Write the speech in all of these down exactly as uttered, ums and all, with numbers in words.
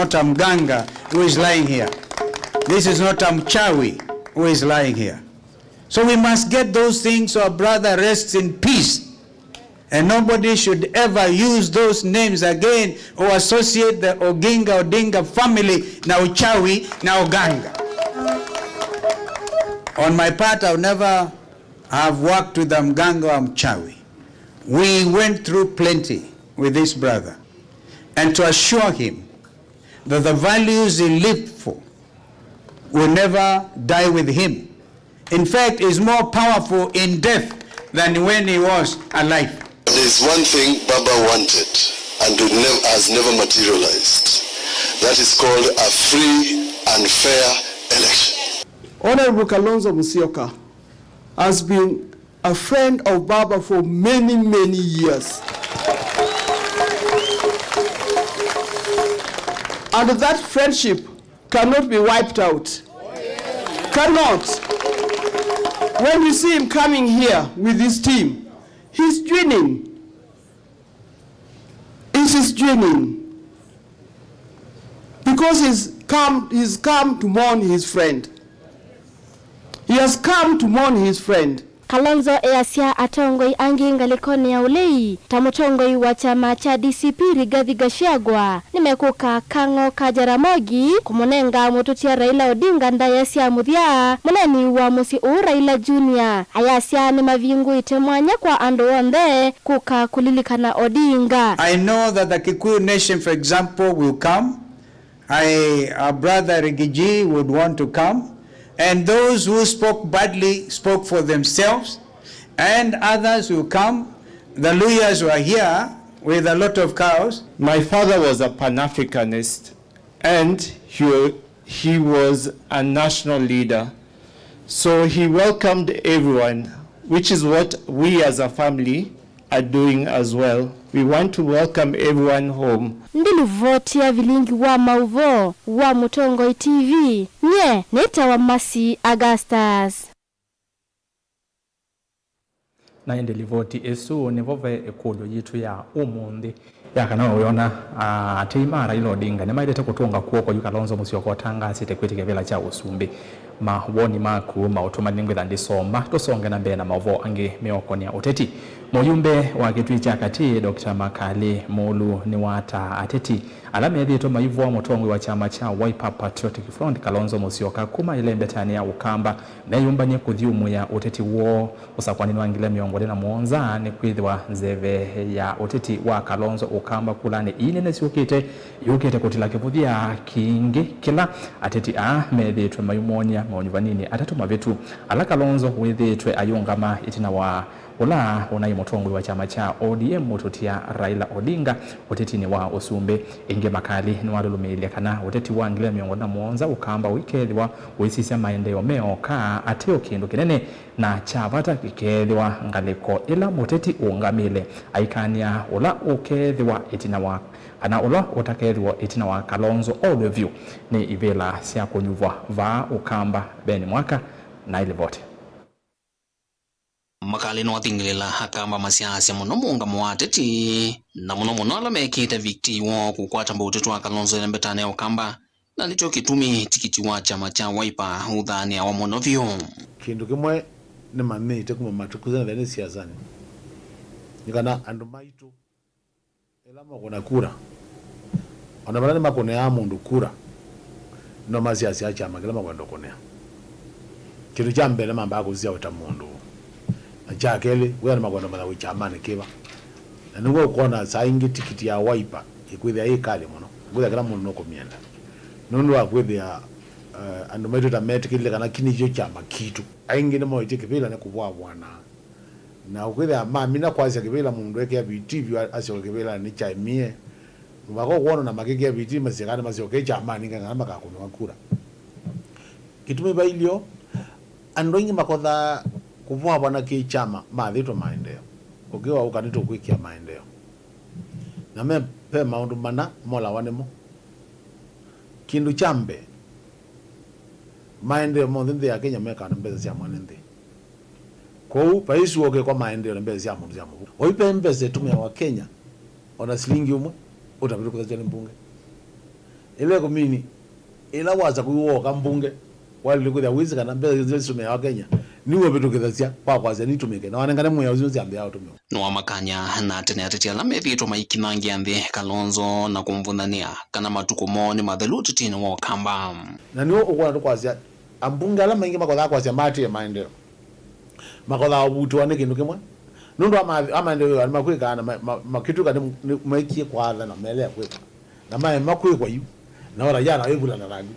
not a mganga who is lying here. This is not a mchawi who is lying here. So we must get those things so our brother rests in peace. And nobody should ever use those names again or associate the Oginga Odinga family na uchawi na uganga. On my part, I've never have worked with a mganga or mchawi. We went through plenty with this brother. And to assure him that the values he lived for will never die with him. In fact, is more powerful in death than when he was alive. There's one thing Baba wanted and would nev- has never materialized. That is called a free and fair election. Honorable Kalonzo Musyoka has been a friend of Baba for many, many years. And that friendship cannot be wiped out. Cannot. When you see him coming here with his team, he's joining. It is genuine. Because he's come, he's come to mourn his friend. He has come to mourn his friend. Kalonzo easya atongoi angĩ ngalĩkonĩ ya ũlei, ta mũtongoi wa kyama kya D C P Rigathi Gachagua, nĩmekũka Kang'o ka Jaramogi kũmũnenga mũtũtia Raila Odinga ndaĩa sya mũthya. Mũneeni wa mũsyĩ ũũ Raila Junior ayasya nĩmavingũĩte mwanya kwa andũ onthe kũka kũlilikana Odinga. I know that the Kikuyu nation, for example, will come. I, our brother Rigiji would want to come. And those who spoke badly spoke for themselves. And others will come. The Luyas were here with a lot of cows. My father was a Pan-Africanist. And he, he was a national leader. So he welcomed everyone, which is what we as a family are doing as well. We want to welcome everyone home. Ndilivoti ya vilingi wa maũvoo wa Mũtongoi T V, nye nĩtawa Mercy Augustus. Na ĩndĩ livoti ĩsu nĩvo ve ĩkũlyo yitũ ya ũmũnthĩ ya kana wĩona, ah, aatĩĩi ma Raila Odinga nĩmaĩlĩte kũtũnga kw'oko yu Kalonzo Musyoka ũtangaasĩte kwĩtĩkĩa kĩvĩla kya ũsumbĩ. Mawoni maku maũtũmani nĩngwĩtha ndĩsoma, tũsonge na mbee na maũvoo angĩ meũkonea ũteti. Mũyumbe wa Kĩtuĩ kya Katĩ, Doctor Makali Mũlu, nĩwataa ateti ala methĩĩtwe maivũa mũtongoi wa kyama kya Wiper Patriotic Front, Kalonzo Musyoka, kuma ĩlembetanĩ ya Ũkamba meyũmbany'e kũthyũmũĩa ũteti woo ũsakũanĩnĩ wa ngili mĩongo ĩlĩ na mũonza, nĩkwĩthĩwa nzeve ya ũteti wa Kalonzo Ũkamba kulanĩ ii nene syũkĩte yũkĩte kũtila kĩvũthya kĩngĩ kĩla ateti aa methĩĩtwe mayũmony'a maũnyuvanĩnĩ atatũ mavĩtu ala Kalonzo wĩthĩĩtwe ayũngama ĩtina wa ũla ũnaĩ mũtongoi wa kyama kya O D M, mũtũtia Raila Odinga, ũtetinĩ wa ũsumbĩ. Ĩngĩ, Makali nĩwalũlũmĩĩlye kana ũteti wa ngili mĩongo ĩlĩ na mũonza Ũkamba ũikethĩwa ũisisya maendeeo me oka, ateo kĩndũ kĩnene na kya vata kĩkeethĩwa ngalĩko ĩla mũteti ũũngamĩle aikany'a ũla ũkeethĩwa ĩtina wa, kana ũla ũtakethĩwa ĩtina wa Kalonzo olwe vyũ nĩ ivĩla sya kũnyuvwa vaa Ũkamba. Ben Mwaka na ĩlivoti. Makali nĩwathingĩlĩla Akamba masyasya mũno mũũngamo wa ateti, na mũno mũno ala mekĩte vitii woo kũkwata mbau ũteti wa Kalonzo ĩlembetanĩ ya Ũkamba, na nĩkyo kĩtumi tikiti wa kyama kya Wiper ũthaanĩawa mũno vyũ. Kĩndũ kĩmwe nĩmanyĩte kuma matukũ tene nĩ siasanĩ, nĩ kana andũ maitũ ĩla makũna kura, o na vala nĩmakũnĩaa mũndũ kura, no masyasya kyama kĩla makwenda ũkũnĩa. Kĩndũ kya mbee nĩmambaa kũsisya ũta mũndũ, na kya kelĩ, wĩa nĩmakwenda ũmanya wĩ kyamanĩ kĩva. Na nĩw'o ũkwona saa ingĩ tikiti ya Wiper ĩkwĩthĩa yĩ kalĩ mũno, kwĩthĩa kĩla mũndũ nũkũmyenda, nũndũ wa kwĩthĩa, eh, andũ maitũ ta metĩkĩlile kana kĩ nĩkyo kyama kitũ. Aingĩ nĩmoĩtye kĩvĩla nĩ kũvũavũana. Na ũkwĩthĩa mamina kwasya kĩvĩla, mũndũ ekĩa vitii vyũ a-, asyoke kĩvĩlanĩ nĩ kyaemie. Mũvaka ũkwona na makĩkĩa vitii masisye kana nĩmasyoke kyamanĩ nĩ kana makakũnĩwa kura. Kĩtumi vailyo, andũ aingĩ makothaa kũvũavũana kĩ kyama mathĩtwe maendeeo. Ũkĩwa ũka nĩtũkwĩkĩa maendeeo. Na me, ve maũndũ mana molawa nĩmo. Kĩndũ kya mbee, maendeeo monthe nthĩ ya Kenya mekaa na mbesa sya mwene nthĩ. Kwoou, vai ĩsu wokĩe kwa maendeeo na mbesa sya mũndũ sya mũvuko. Oyu ve mbesa ĩtũmĩawa Kenya, o na silingi ũmwe, ũtavĩtũkĩthasya nĩ mbunge. Ĩla ĩkũmini, ĩla wasa kũu wooka mbunge, waĩlĩte kwĩthĩa wĩsĩ kana mbesa isu ila sitũmĩawa Kenya, nĩw'o ũvĩtũkĩthasya kwa kwasya nitũmĩke, na wanengane mwĩao isu syambĩaa ũtũmĩwa. Nĩwamakany'a na tene ateti ala methĩĩtwe maikinangĩa nthĩ Kalonzo na kũmvũnyanĩa kana matukũ moo nĩ mathelu ũtetinĩ wa Ũkamba. Na nĩw'o ũkwona tũkwasya, ambunge ala maingĩ makothaa kwasya maatĩĩe maendeeo, makothaa ũvutĩwa nĩ kĩndũ kĩmwe nũndũ wa ma-, wa maendeeo nĩmakwĩkaa na ma-, ma-, makĩtw'ĩka nĩ, nĩ maekie kwatha na melea kwĩka. Na maema kwĩkwa yu, na ora yana wĩvulana naku.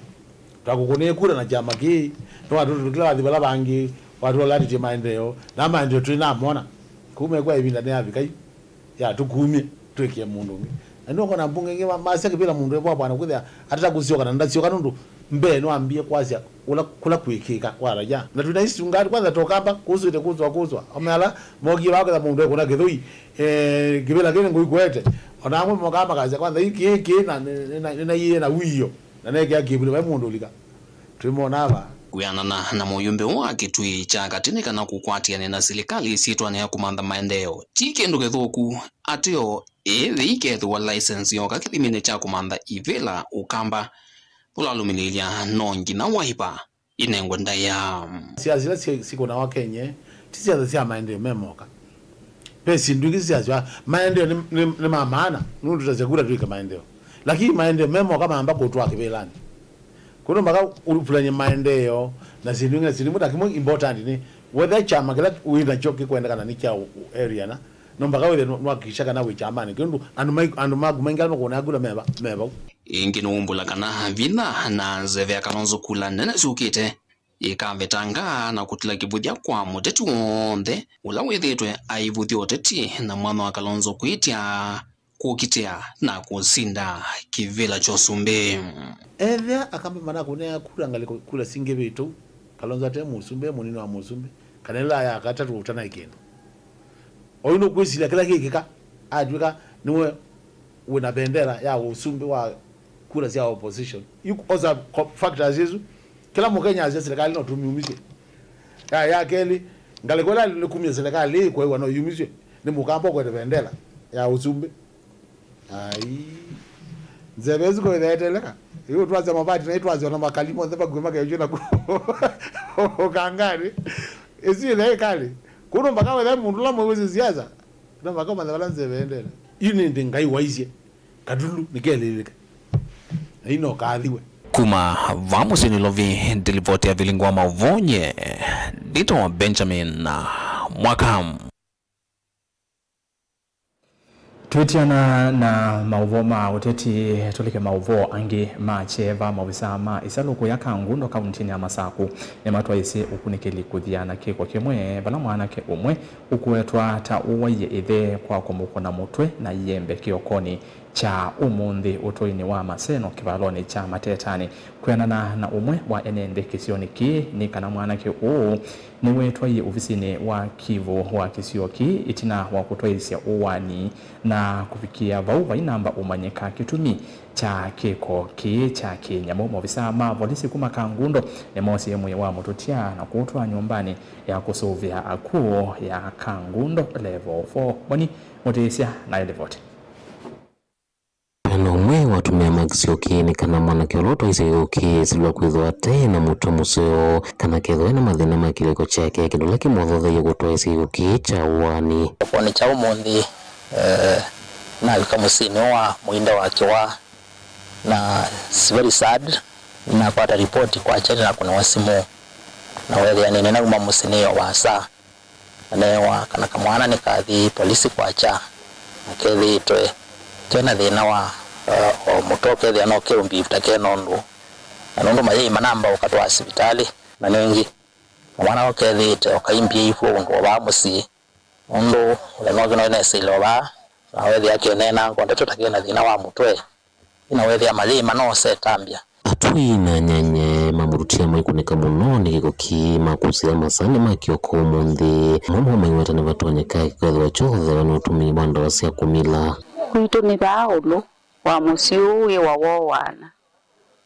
Twakũkũnĩe kura na kyama kĩĩ, nĩwatũtũkĩla wathi vala vangĩ, watũola atĩtye maendeeo, na maendeeo twĩ namona. Kuma kwa ĩvinda nĩyavika yu, ya tũkumye, twĩkĩe mũndũ ũngĩ. Na nĩũkona mbunge ingĩ ma-, masya kĩvĩla mũndũ evwa bwana kwĩthĩa atata kũsyoka na ndasyoka nũndũ mbee nĩwambie kwasya ũla kũla kwĩkĩka kwa raia. Na twĩna isungati kwanza tokamba kũswĩte kũswa kũswa. Ome ala mokie vaketha mũndũ ekũna kĩthũi, eh, kĩvĩla kĩĩ nĩngũikwete. Ona amwe mokaa makasya kwanza ii kĩĩ kĩĩ na nĩ, nĩ, nĩ, nĩnaiĩe na wĩoo. Na nekĩa kĩvuli vai mũndũ ũlika. Twĩmona ava. Kwĩanana na mũyumbe ũũ wa Kĩtui kya Katĩ nĩ kana kũkwatĩanĩa na silikalĩ ĩsyĩtwanĩ ya kũmantha maendeeo ti kĩndũ kĩthũku, ateo ĩĩ yĩikethĩwa license yoka kĩthiminĩ kya kũmantha ivĩla Ũkamba. Ũla ũlũmĩlĩĩlya no nginya Wiper ĩnengwe ndaĩa. Siasa ila si-, sikũnawa Kenya ti siasa sya maendeeo me moka. Ve syĩndũ ingĩ syasya maendeeo nĩ, nĩ, nĩ ma maana, nũndũ tũtasya kura twĩke maendeeo. Lakini maendeeo me moka mamba kũtwaa kĩvĩlanĩ. Kũno mpaka ũvulany'e maendeeo na syĩndũ ingĩ na syĩndũ imwe, ta kĩmwe important nĩ whether kyama kĩla wĩ nakyo kĩkwendekana nĩ kya area na no mpaka wĩthĩe nwa-, nwakikisha kana wĩ kyamanĩ kĩu nũndũ andũ mai-, andũ maku maingĩ ala makũnea kura me va-, me vau. Ĩngĩ nĩwumbũla kana vinya na nzeve ya Kalonzo kula nene syũkĩte ĩkavetanga na kũtila kĩvũthya kwa mũteti w'onthe ũla wĩthĩĩtwe aivũthya ũteti na mwanya wa Kalonzo kwĩtya, kũkitĩa na kũsinda kĩvĩla kya ũsumbĩ. Ethĩa Akamba manakũnea kura ngalĩko kula singĩvĩte ũu, Kalonzo ate mũsumbĩ, mũnini wa mũsumbĩ, kana ĩla ya katatũ ũtanaĩ kĩndũ. Oyu nũkwĩsilya kĩla kĩkĩka, atw'ĩka nĩwe wĩna bendera ya ũsumbĩ wa kura sya opposition. Yu osa ko-, factors isu, kĩla Mũkenya asya serikali no tũmyumisye. Ya, ya kelĩ, ngalĩko ĩla nĩ kumya serikali ĩĩ kwaiwa no yumisye nĩ Mũkamba ũkwete bendera ya ũsumbĩ. Ai. Nzeve ĩsu kwĩtha eteleka. Yu twasya mavati na itwasya ona makali monthe vakuĩ makew'e na ku-, ũkanganĩ. Ĩsu ĩthe ĩkalĩ. Kũno mpaka wethe mũndũ ũla mwĩwĩsĩ siasa. No mpaka ũmanthe vala nzeve ĩendete. Yu nĩ ĩndĩ Ngai waisye. Katulu nĩkelĩlĩke. Na ino kathiwe. Kuma vaa mũsyĩ Nairobi, ndilivoti ya Vilingi wa Maũvoo nye, ndĩtawa Benjamin Mwaka. Twĩtiana na maũvoo ma ũteti, tũlike maũvoo angĩ ma kyeva. Maovisaa ma ĩsalũkũ ya Kangundo kauntinĩ ya Masakũ nĩmatwaĩsye ũkunĩkĩli kũthiana kĩko kĩmwe, vala mwanake ũmwe ũkũetwa ta ũwaie ĩthe kwa kũmũkũna mũtwe na iembe kĩokonĩ kya ũmũnthĩ ũtũinĩ wa Maseno kĩvalonĩ kya Matetanĩ. Kwĩanana na ũmwe wa ene nthĩ kĩsionĩ kĩĩ, nĩ kana mwanake ũũ nĩwetwaie ovisinĩ wa kivũ wa kĩsio kĩĩ ĩtina wa kũtwaĩĩsya ũaani na kũvikĩa vau vainamba ũmanyĩka kĩtumi kya kĩko kĩĩ kya kĩnyamũ. Maovisaa ma volisi kuma Kangundo nĩmoosie mwĩĩ wa mũtũtya na kũũtwaa nyũmbanĩ ya kũsũvĩa akw'ũ ya Kangundo Level four. Boni Mũtĩsya na ĩlivoti. Vena ũmwe watũmĩa makisio kĩĩ nĩ kana mwanake ũla ũtwaisye kĩko kĩĩ ĩsilwa kwĩthwa ate na mũtwe mũseo, kana kethwa ena mathĩna ma kĩlĩko kyake, kĩndũ kĩla kĩmũthotheie kũtwaisya kĩko kĩĩ kya ũaani. Kĩokonĩ kya ũmũnthĩ, eh, navika mũsyĩnĩ wa mũinda wa kĩwa, na it's very sad. Nĩnakwata ripoti kwakya, nĩnakũnĩwa simũ, na weethĩa nĩnauma mũsyĩ nĩ o vaasa. Na neewa kana kamwana nĩkathi polisi kwakya, na kethĩĩtwe kena thĩna wa, uh, o mũtwe, ũkethĩa no keũmbivu ta kena ũndũ. Na nũndũ mayai manamba ũkatwaa sivitalĩ, na nĩngĩ kamwana ko kethĩĩte o kaimbie ikw'ũ ũndũ o vaa mũsyĩ, nũndũ ũthenya ũngĩ no nesaile o vaa, na weethĩa keneenanga o ndeto ta kena thĩna wa mũtwe. Ĩna weethĩa mayai manosetambya. Atũi na anyanyae ma mũtũtya maikũnĩka mũno nĩ kĩko kĩĩ, makũsĩa masanĩ ma kĩoko ũmũnthĩ. Amwe moo maiweta nĩvatonyeka kĩkethĩwa kyothĩwa nĩ ũtũmĩi wa ndawa sya kũmila. Kwitũ nĩ vaa ũlũ wa mũsyĩ ũũ wĩwa wooana.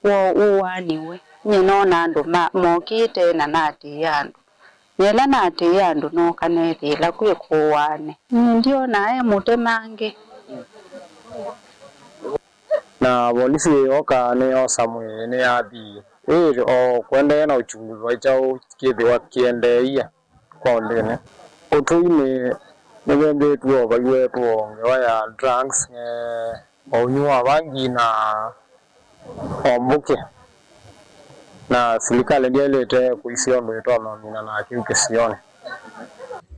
Woo ũaaniwe. Nyie noona andũ ma-, mokĩte na natĩĩa andũ. Na ĩla natĩĩa andũ nooka neethĩĩla kwĩ kũũaane. Nyie ndyonaa e mũtemange. Na volisi yooka nĩyoosa mwĩĩ nĩyathi. Ĩĩ, o kũendee na uchunguzi wa kyaũ kĩthĩwa kĩendeeie kaũntĩnĩ. Ũtũinĩ nĩvembĩtw'e o vaiwetwo ngewa ya drugs, eh, o ũnywi wa vangi na o mbũkĩ, na silikalĩ ndyaĩlĩte kũisya ũndũ ĩtonya ũminana kĩu kĩsionĩ.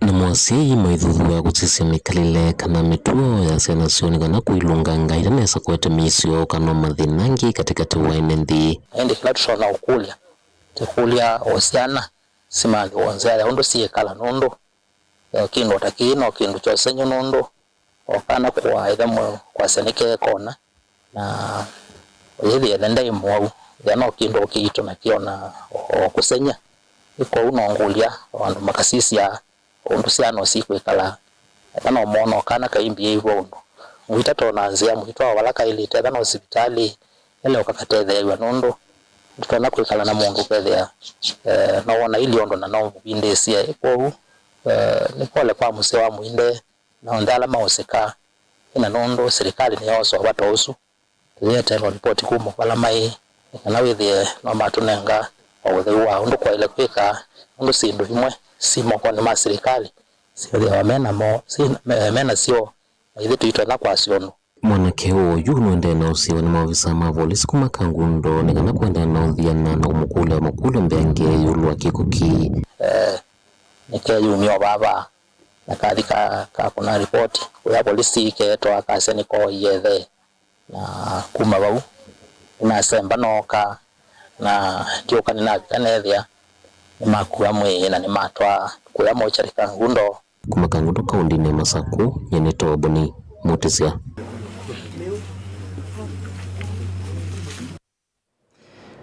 Na mosei maithuthua kũsisya mĩkalĩle kana mĩtuo ya syana syoo nĩ kana kũilũnganga ila nesa kũete mĩisyo kana mathĩna angĩ katĩkatĩ wa ene nthĩ. Ĩndĩ kĩla tũtonya ũkũlya, tũkũlya o syana simanthe o nzĩa ya ũndũ syĩkala, nũndũ, eh, kĩndũ ta kĩĩ no kĩndũ kyosenyu, nũndũ o kana kũaa ĩthe mweũ kwasya nĩkeekona, na ũyĩthĩa ĩthe ndaĩ mũwau, ĩthe no kĩndũ o kĩito na kĩona o kũseng'ya. Ĩ kwoou no ngũlya o andũ makasisya ũndũ syana sikwĩkala, ethĩwa no mona o kana kaimbĩĩw'e ũndũ. Mũitatonya nzĩa, mũitwaa vala kaĩlĩte, ethĩwa no sivitalĩ, ele ũkakatetheew'a, nũndũ ndũtonya kwĩkala na mũndũ ũkethĩa, eh, no wona ilyondo na no mũvindĩĩsye. Ĩ kwoou, eh, nĩ pole kwa mũsyĩ wa Mũinde na onthe ala maũsĩka, ĩna nũndũ silikalĩ nĩyoosa ũvata ũsu. Tũyĩeteelwa livoti kuma vala maĩ, nĩ kana wĩthĩe no matũnenga o ũtheu wa ũndũ kwaĩle kwĩka, nũndũ syĩndũ imwe syĩ mokonĩ ma silikalĩ syĩthĩawa me namo, syĩ, me, me nasyo, na ithyĩ tũitonya kwasya ũndũ. Mwanake ũũ yu nũendee na ũsiĩwa nĩ maovisa ma volisi kuma Kangundo nĩ kana kũendaa na ũthiana na kũmũkũlya makũlyo mbeange ĩũlũ wa kĩko kĩĩ. Eh, nĩkeyumya o vava na kathi ka, ka kũna ripoti kũya volisi keetwa kasya nĩkooie ĩthe. Na kuma vau, nĩnasemba nooka, na ndyũka nĩnavika neethĩa nĩmakua mwĩĩ na nĩmatwaa kũya mochari Kangundo. Kuma Kangundo kaũndĩnĩ ya Masakũ, nyie nĩ Toboni Mũtĩsya.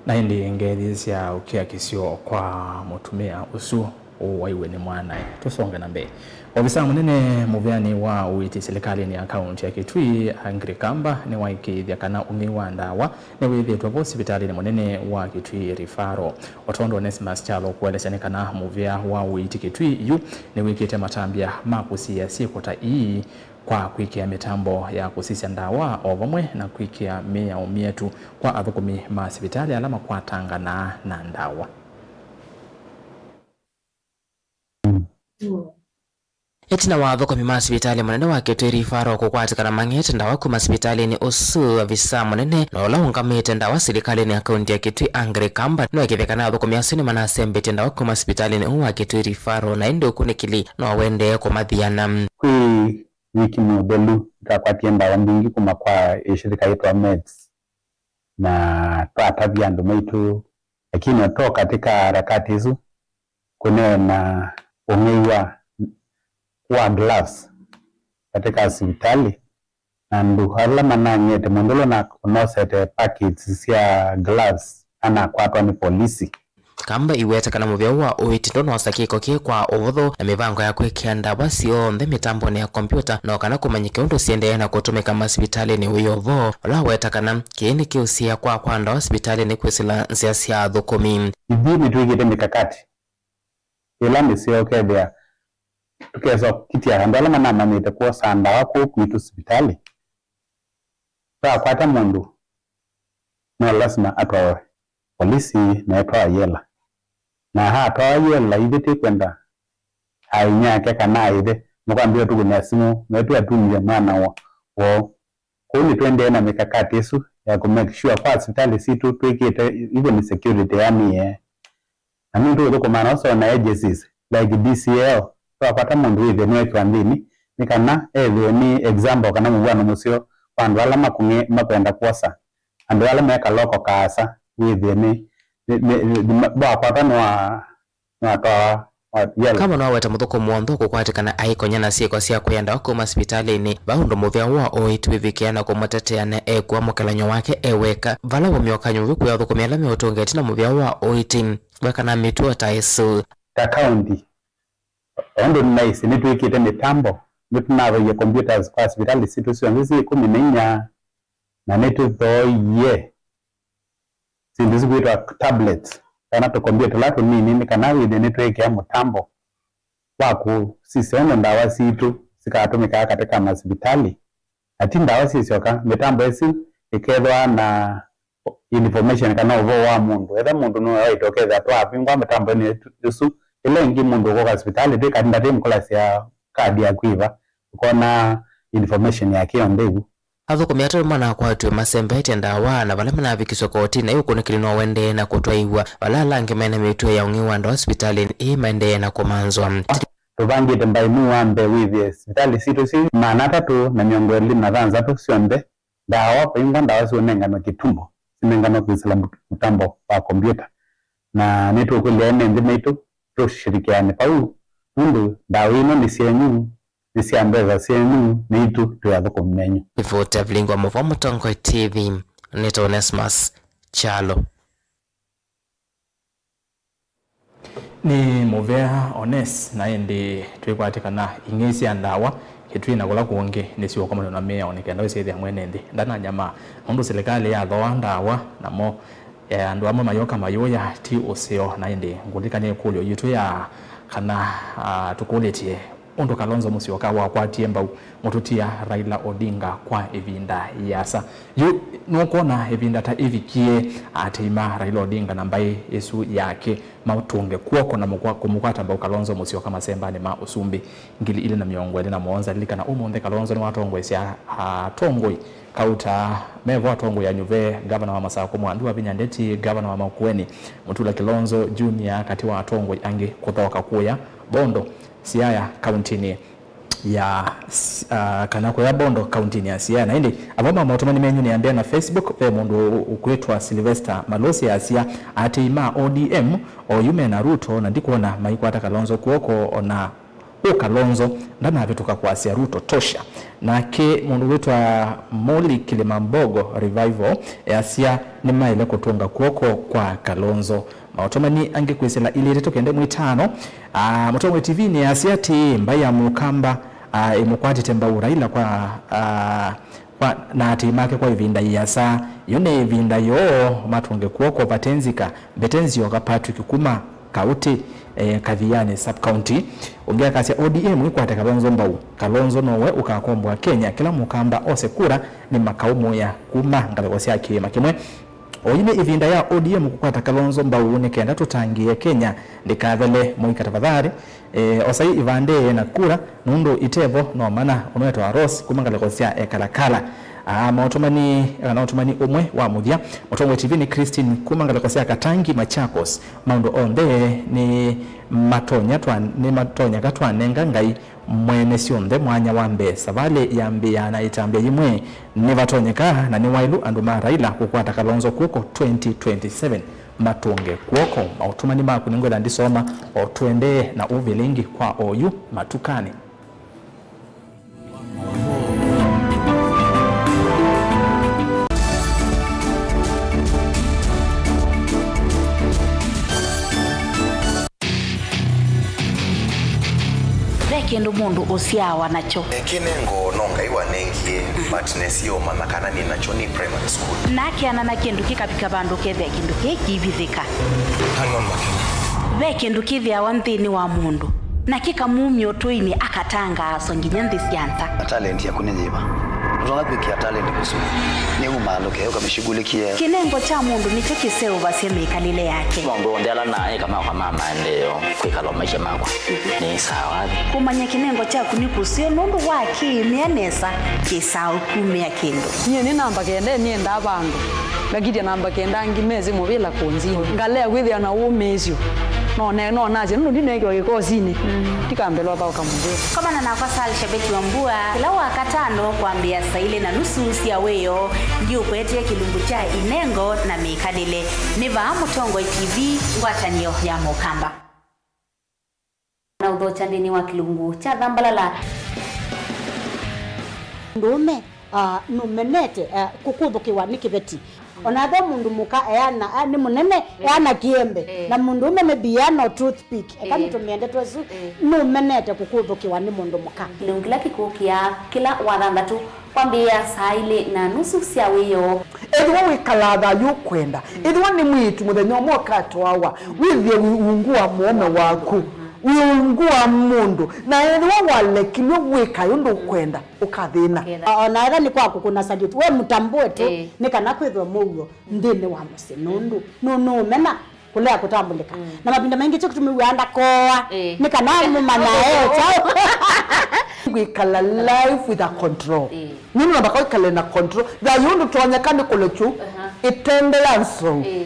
Na ĩndĩ ngethi sya ũkiakisyo kwa mũtumĩa ũsu ũwaiwe nĩ mwanae. Tũsonge na mbee. Ovisa mũnene mũveanĩ wa ũiiti silikalĩnĩ ya kaũntĩ ya Kitui, Angry Kamba, nĩwaĩkĩĩthya kana ũng'ei wa ndawa nĩwĩthĩĩtwe vo sivitalĩnĩ mũnene wa Kitui Referral. O tondũ Onesmus Kyalo ũkũelesya nĩ kana mũvea wa ũiiti Kitui yu nĩwĩkĩte matambya ma kũsiĩĩa syĩko ta ii, kwa kwĩkĩa mĩtambo ya kũsisya ndawa o vamwe na kwĩkĩa mĩao myetu kwa athũkũmi ma sivitalĩ ala makwatanganaa na ndawa. Ĩtina wa athũkũmi ma sivitalĩ mũnene wa Kitui Referral kũkwatĩkana mang'ete ndawa kuma sivitalĩnĩ ũsu, avisa mũnene na ũla ũngamĩte ndawa silikalĩnĩ ya kaũntĩ ya Kitui, Angry Kamba, nĩwekĩthya kana athũkũmi asu nĩmanasembetye ndawa kuma sivitalĩnĩ ũũ wa Kitui Referral, na ĩndĩ ũkunĩkĩli no wendee kũmathiana. Kwĩ wiki mũthelu, nĩtwakwatie ndawa mbingĩ kuma kwa ĩshirika yĩtwa Meds, na twatavya andũ maitũ, lakini to katika harakati isu kũneena ũng'ei wa, wa gloves katika sivitali, na andũ ala manang'ete, mũndũ ũla ũna-, ũnosete packets sya gloves anakwatwa nĩ polisi. Kamba iweta kana mũvea wa ũiiti ndũnosa kĩko kĩĩ kwa ũvũthũ, na mĩvango ya kwĩkĩa ndawa syonthe mĩtambonĩ ya kombyũta no kana kũmanyĩke ũndũ siendee na kũtũmĩka masivitalĩnĩ ũĩ o vo, ũla waweta kana kĩĩ nĩkĩũsiĩĩa kwakwa ndawa sivitalĩnĩ kwĩsĩla nzĩa sya athũkũmi. Ithyĩ nĩtwĩkĩte mĩkakati ĩla mĩseo ũkethĩa tũkesa kũkitĩa andũ ala manamanyĩte kwosaa ndawa kũu kwitũ sivitalĩ. Twakwata mũndũ, no lasima atwawe polisi na etwawa yela. Na atwawa yela, ithyĩ tĩkwenda ainyake kana aĩthe makwambĩĩa tũkũnĩa simũ, metwĩ atumie mwana wo, woo. Kwoou nĩtũendee na mĩkakati ĩsu ya kũ make sure kwa sivitalĩ sitũ twĩkĩte even security, yani, eh, na nũndũ ũthũkũmaa na ũsoo na agencies like D C L, twakwata mũndũ wĩthĩe nĩwekĩwa nthĩnĩ, nĩ kana ethĩwe nĩ example kana mũvw'ano mũseo kwa andũ ala makũng'e makwenda kwosa, andũ ala meka loko kaasa, wĩthĩe nĩ, nĩ, nĩ, nĩ, wakwatwa nĩwa, nĩwatwawa, wa, yellow. Kama nĩwaweta mũthũkũmi w'onthe ũkũkwatĩkana aikonya na syĩko sya kũya ndawa kuma sivitalĩnĩ, va ũndũ mũvea wa ũiiti wĩvikĩa na kũmũtetea na ekũa mũkelany'o wake e weka, vala wũmyo kanyuvi kwĩ athũkũmi ala meũtũnga ĩtina mũvea wa ũiiti. Wekana mĩtuo ta ĩsu. Ta kaũnti, o ũndũ nĩnaisye, nĩtwĩkĩte mĩtambo, nĩtũnathoie computers kwa sivitalĩ sitũ syonthe syĩ ĩkũmi na inya, na nĩtũthooie syĩndũ isu kwĩtwa tablets, kana tũkombia tũla tũnini, nĩ kana wĩthĩe nĩtweekĩa mũtambo wa kũsisya ũndũ ndawa sitũ sikatũmĩkaa katika masivitalĩ. Na ti ndawa syĩsyoka, mĩtambo ĩsu ĩkethwa na information kana ũvoo wa mũndũ. Etha mũndũ nũwaĩte ũkethĩa twavingwa mĩtamboinĩ ĩsu, ĩla ĩngĩ mũndũ ũkoka sivitalĩ twĩ kati ndatĩ mũkũlasya kadi yaku ĩva, ũkona information yake yonthe ĩvu. Athũkũmi atatũ manakwatiwe masembete ndawa na vala manavikiswe kotinĩ, ũkunĩkĩli no ũendee na kũtwaĩw'a, vala ala angĩ mena mĩtũo ya ũng'ei wa ndawa sivitalĩnĩ ĩĩ maendee na kũmanzwa. Tũvangĩte mbaĩ mwei wa mbee wĩthĩe sivitalĩ sitũ syĩ maana atatũ na mĩongo ĩlĩ na thanthatũ syonthe ndawa, vaingwa ndawa siũnenganwa kĩtumbo, sinenganwa kwĩsĩla mũtambo wa kombiũta. Na nĩtũkũlya ene nthĩ maitũ tũshirikiane vau, nũndũ ndawa ino nĩ syenyu, nĩ sya mbesa syenyu, nĩ itũ twĩ athũkũmi menyu. Ripoti ya Vilingi wa Mũvoo Mũtongoi T V, nĩtawa Onesmus Kyalo. Nĩ mũvea Ones, na ĩndĩ twĩkwatĩkana ing'ei sya ndawa, kĩtw'ĩ na kũla kũngĩ nĩsiũkomanw'a na mĩao nĩ kenda ũsyĩthĩa mwene nthĩ ndananyamaa, nũndũ silikalĩ yathooa ndawa, namo, eh, andũ amwe mayũka mayũya ti ũseo. Na ĩndĩ ngũlikany'a ĩkũlyo yitũ ya kana, ah, tũkũlĩtye ũndũ Kalonzo Musyoka wakwatie mbau mũtũtia Raila Odinga kwa ĩvinda yĩasa. Yu nũkwona ĩvinda ta ĩvikie atĩi ma Raila Odinga na mbaĩ ĩsu yake matũnge kw'oko na mũkwa-, kũmũkwata mbau Kalonzo Musyoka masembanĩ ma ũsumbĩ ngili ilĩ na mĩongo ĩlĩ na mũonza? Lilikana ũmũnthĩ Kalonzo nĩwatongoesya atongoi kauta mevo, atongoi a Nyuve, ngavana wa Masakũ Mwandu Wavinya Ndeti, ngavana wa Makueni Mutula Kilonzo Junior, katĩ wa atongoi angĩ kũthooka kũya Bondo, Siaya, kauntinĩ ya, ah, kana kũya Bondo, kauntinĩ ya Siaya. Na ĩndĩ avo ma maũtũmani menyu nĩambĩa na Facebook, ve mũndũ ũkwĩtwa Sylvester Malosi asya, atĩi ma O D M oyu mena Ruto na ndikwona maikwata Kalonzo kw'oko, ona ũ Kalonzo ndanavĩtũka kwasya Ruto tosha. Nake mũndũ wĩtwa Molly Kilimambogo Revival easya nĩmaĩle kũtũnga kw'oko kwa Kalonzo. Maũtũmani angĩ kwĩsĩla ilĩ ĩtatũ kenda ĩmwe itano. Ah, Mũtongoi T V nĩasya atĩĩ, mbaĩ ya Mũkamba, ah, ĩmũkwatĩte mbau Raila kwa, ah, kwa, na atĩĩ make kwa ĩvinda ĩasa. Yu nĩ ĩvinda yoo matũnge kw'oko vate nzika. Mbete nzyoka Patrick kuma Kaũtĩ, eh, Kathiani sub-county. Ũngĩ akasya O D M ĩkwate Kalonzo mbau. Kalonzo nowe ũkakomboa Kenya. Kĩla Mũkamba ose kura nĩmakaũmũĩa kuma ngalĩko sya kĩĩma kĩmwe. Oyu nĩ ĩvinda ya O D M kũkwata Kalonzo mbau nĩ kenda tũtangĩĩe Kenya ndĩkathele mũika tafadhali. Eh, osai ivandĩ na kura, nũndũ itevo no mana ũnwetwa Rose kuma ngalĩko sya Ekalakala. Aa, maũtũmani, kana ũtũmani ũmwe wa mũthya, Mũtongoi T V nĩ Christine kuma ngalĩko sya Katangi, Machakos. Maũndũ onthe nĩ matonya twa-, nĩ matonyeka twanenga Ngai mwene syonthe mwanya wa mbee. Savalĩ yambĩĩaa na ĩtambya yĩmwe. Nĩvatonyeka na nĩ waĩlu andũ ma Raila kũkwata Kalonzo kw'oko twenty twenty-seven. Matũnge kw'oko. Maũtũmani maku nĩngwĩtha ndisoma o tũendee na ũvilingi kwa oyu matukanĩ. Ve kĩndũ mũndũ ũsyaawa nakyo. Kĩnengo no Ngai wanengie, but nĩsĩ ũmanya kana nĩ nakyo nĩ primary school. Na akeana na kĩndũ kĩkavika vandũ ũkethĩa kĩndũ kĩĩ kĩivithĩka. Hang on, Makena. Ve kĩndũ kĩthĩawa nthĩnĩ wa mũndũ, na kĩkamumya ũtũinĩ akatangaaswa nginya nthĩ sya nza. Talent yaku nĩ yĩva? Ũtonya kwĩkĩa talent kũsu nĩ umaalũke ũkamĩshughulikie. Kĩnengo kya mũndũ nĩkyo kĩseũvasya mĩkalĩle yake. Maũndũ onthe ala naeka makwa ma maendeeo kwĩkala o maisha makwa. Nĩ sawa. Kũmanya kĩnengo kyaku nĩ kũseo nũndũ wa kĩĩmĩa nesa kĩsaa ũkumĩa kĩndũ. Nyie nĩ namba kenda, nĩendaa vandũ ngakitya namba kenda angĩ mesĩ mũvĩla kũnzini. Ngalea kwĩthĩa na ũmĩĩsyo. No ne-, no nasye nũndũ ndineekiwa kĩkosinĩ. Ndikambĩlwa thaũka mũvĩla. Komana nakwa Sal Shabeti wa Mbua kĩla Wakatano kwambĩĩa saa ilĩ na nusu sya wĩoo, ndiũkwetie kĩlungu kya inengo na mĩkalĩle. Nĩ vaa Mũtongoi T V, ngwatanĩo ya Mũkamba. Na ũthokya nthĩnĩ wa kĩlungu kya Thambalala. Mũndũũme, ah, nũmenete, ah, kũkũthũkĩwa nĩ kĩveti. Ona ve mũndũ mũka eana, ah, nĩ mũnene, eh, eana kĩembe. Eh. Na mũndũũme maybe eana o toothpick. Eka, eh, nĩtũmĩe ndeto ĩsu, eh, nũmenete kũkũthũkĩwa nĩ mũndũ mũka. Kĩlungu kĩla kĩkũkĩa kĩla Wathanthatũ kwambĩĩa saa ilĩ na nusu sya wĩoo. Ethĩwa wĩkalaa thayũ ũkwenda, ethĩwa nĩ mwĩĩtu mũthenya ũmwe ũkatwawa, wĩthĩe ungu wa mũũme waku. Wĩ ungu wa mũndũ, na ethĩwa walekilw'e wĩka ũndũ ũkwenda, ũkathĩna. Ũkethĩa. O na ethĩwa nĩ kwa kũkũna salute, we mũtambũe tu, ĩĩ, nĩ kana kwĩthwe mũuo nthĩnĩ wa mũsyĩ, nũndũ nũ-, nũũmena kũlea kũtambũlĩka. Mm. Na mavinda maingĩ kyo kĩtũmĩw'aa ndakoa, ĩĩ, nĩ kana mũmanya e kyaũ. Kwĩkala life with a control. Ĩĩ. Nũndũ namba kwĩkale na control. Thayũ ndũtonyeka nĩ kũlekyu, aha, ĩtende ya nsou. Ĩĩ.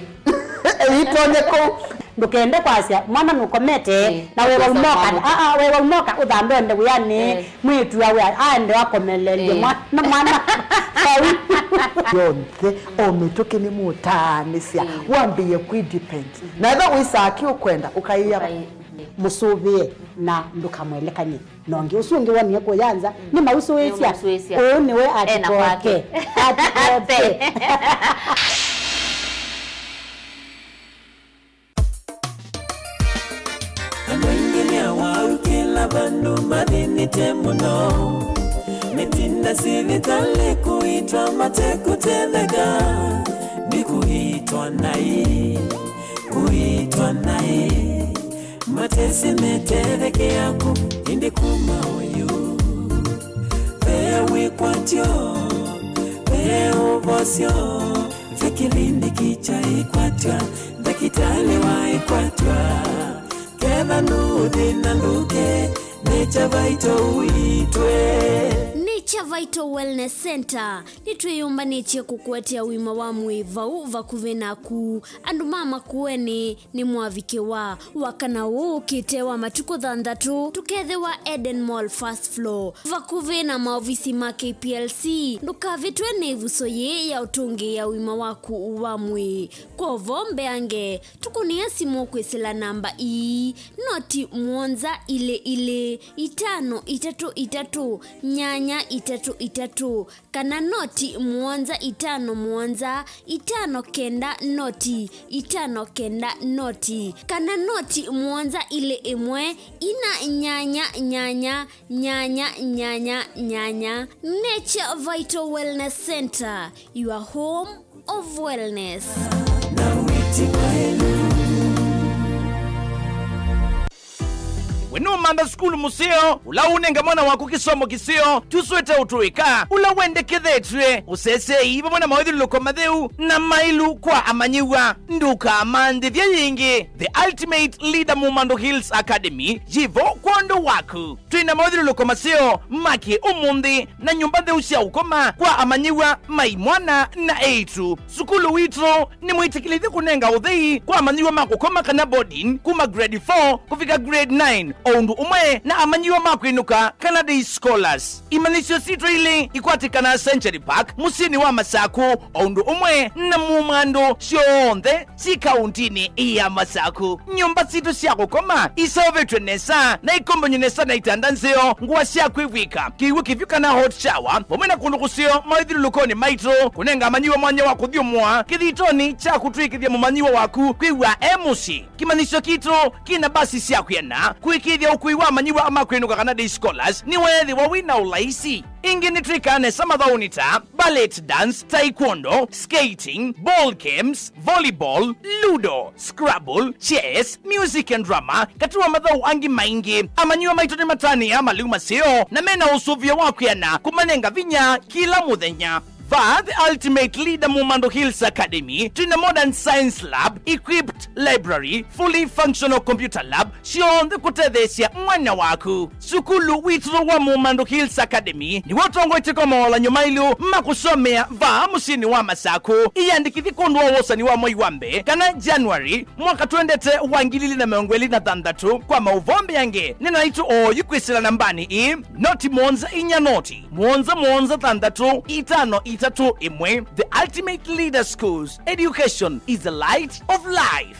Ĩtonye kũu. Ndũkende kwasya mwana nũkomete, ĩĩ, na wewa ũkesa umoka, mwana. Aa, wewa umoka ũthambe ende wĩanĩ, ĩĩ, mwĩĩtu awe aende akomelelye, ĩĩ, mwana, mwana. Vau. Yonthe, o mĩtũkĩ nĩ mũtaanĩsya, ĩĩ, wambĩĩe kwĩ depend. Mhm. Na ethĩwa wĩsaa kĩ ũkwenda, ũkaĩa, ũkaĩ-, ĩĩ, mũsũvĩe na ndũkamwelekany'e. Na ũngĩ ũsu ũngĩ wonie kũya nza, mm, nĩ mausũĩsya. Nĩ mausũĩsya. Ũũ nĩwe ena atikoke kwake. Atikoke. Andũ aingĩ nĩ awau kĩla vandũ mathĩnĩte mũno. Metinda sivitalĩ kũitwa matekũtetheka. Nĩ kũitwa naĩ, kũitwa naĩ. Matesĩ metethekeaku ĩndĩ kuma ũyu. Ve wĩkwatyo, ve ũvosyo, ve kĩlindiki kya ĩkwatwa, ndakĩtalĩ wa ĩkwatwa. Ketha nũthĩna ndũke, Nature Vital ũitwe. Nature Vital Wellness Center. Nĩtwĩyũmbanĩtye kũkũetea ũima wa mwĩĩ vau vakuvĩ naku. Andũ ma Makueni nĩmwavikĩwa. Wakana ũũ ũkĩte wa matukũ thanthatũ, tũkethĩwa Eden Mall first floor, vakuvĩ na maovisi ma K P L C. Ndũkavĩtwe nĩ ĩvuso yĩĩ ya ũtũngĩĩa ũima waku wa mwĩĩ. Kwovo mbeange, tũkũnĩe simũ kwĩsĩla namba ii, noti mũonza ilĩ ilĩ, itano itatũ itatũ, nyanya itatũ itatũ, kana noti mũonza itano mũonza, itano kenda noti, itano kenda noti, kana noti mũonza ilĩ ĩmwe, ina nyanya nyanya, nyanya nyanya nyanya. Nature Vital Wellness Center, your home of wellness. Na wĩti wa ĩlu. We nũmantha sukulu mũseo, ũla ũnenga mwana waku kĩsomo kĩseo, tũswĩte ũtũĩka, ũla wendekethetw'e, ũsesei vamwe na mawĩthyũlũlũko matheu na mailu kwa amanyĩw'a. Ndũkamanthĩthye yĩngĩ. The Ultimate Leader Mumando Hills Academy yĩvo kwondũ waku. Twĩ na mawĩthyũlũlũko maseo ma kĩ-ũmũnthĩ na nyũmba ntheu sya ũkoma kwa amanyĩw'a ma imwana na eĩtu. Sukulu witũ nĩ mwĩtĩkĩlĩthye kũnenga ũthei kwa amanyĩw'a ma kũkoma kana boarding kuma grade four kũvika grade nine, o ũndũ ũmwe na amanyĩw'a ma kwĩnũka kana day scholars. Imanyĩsyo sitũ ilĩ ikwatĩkanaa Century Park, mũsyĩnĩ wa Masaku, o ũndũ ũmwe na Mumando syonthe syĩ kauntinĩ ya Masaku. Nyũmba sitũ sya kũkoma iseũvĩtw'e nesa na ikombany'e nesa na itanda nzeo, ngũa sya kwĩvw'ĩka, kĩw'ũ kĩvyũ kana hot shower, vamwe na kũndũ kũseo mawĩthyũlũlũkonĩ maitũ, kũnenga amanyĩw'a mwanya wa kũthyũmũa kĩthitonĩ kya kũtw'ĩkĩthya mũmanyĩw'a waku kwĩw'a e mũsyĩ. Kĩmanyĩsyo kitũ kĩna mbasi sya kwĩana kũĩkĩĩthya ũkui wa amanyĩw'a ma kwĩnũka kana day scholars nĩweethĩwa wĩ na ũlaisi. Ĩngĩ nĩtwĩkaa nesa mathaũnĩ ta ballet dance, taekwondo, skating, ball games, volleyball, ludo, scrabble, chess, music and drama, katĩ wa mathaũ angĩ maingĩ. Amanyĩw'a maitũ nĩmatanĩaa malĩu maseo na mena ũsũvĩo wa kwĩana kũmanenga vinya kĩla mũthenya. Vaa The Ultimate Leader Mumando Hills Academy, twĩ na modern science lab, equipped library, fully functional computer lab, syonthe kũtetheesya mwana waku. Sukulu witũ wa Mumando Hills Academy nĩw'o ũtongoetye kwa mawalan'yo mailũ ma kũsomea vaa mũsyĩnĩ wa Masaku. Ĩyandĩkĩthye kwondũ wa wosani wa mwei wa mbee kana January mwaka twendete wa ngili ili na mĩongo ĩlĩ na thanthatũ. Kwa maũvoo mbeange, nena naitũ oyu kwĩsĩla nambanĩ ĩĩ, noti mũonza inya noti, mũonza mũonza thanthatũ, itano itatũ ĩmwe. The Ultimate Leader Schools, education is the light of life.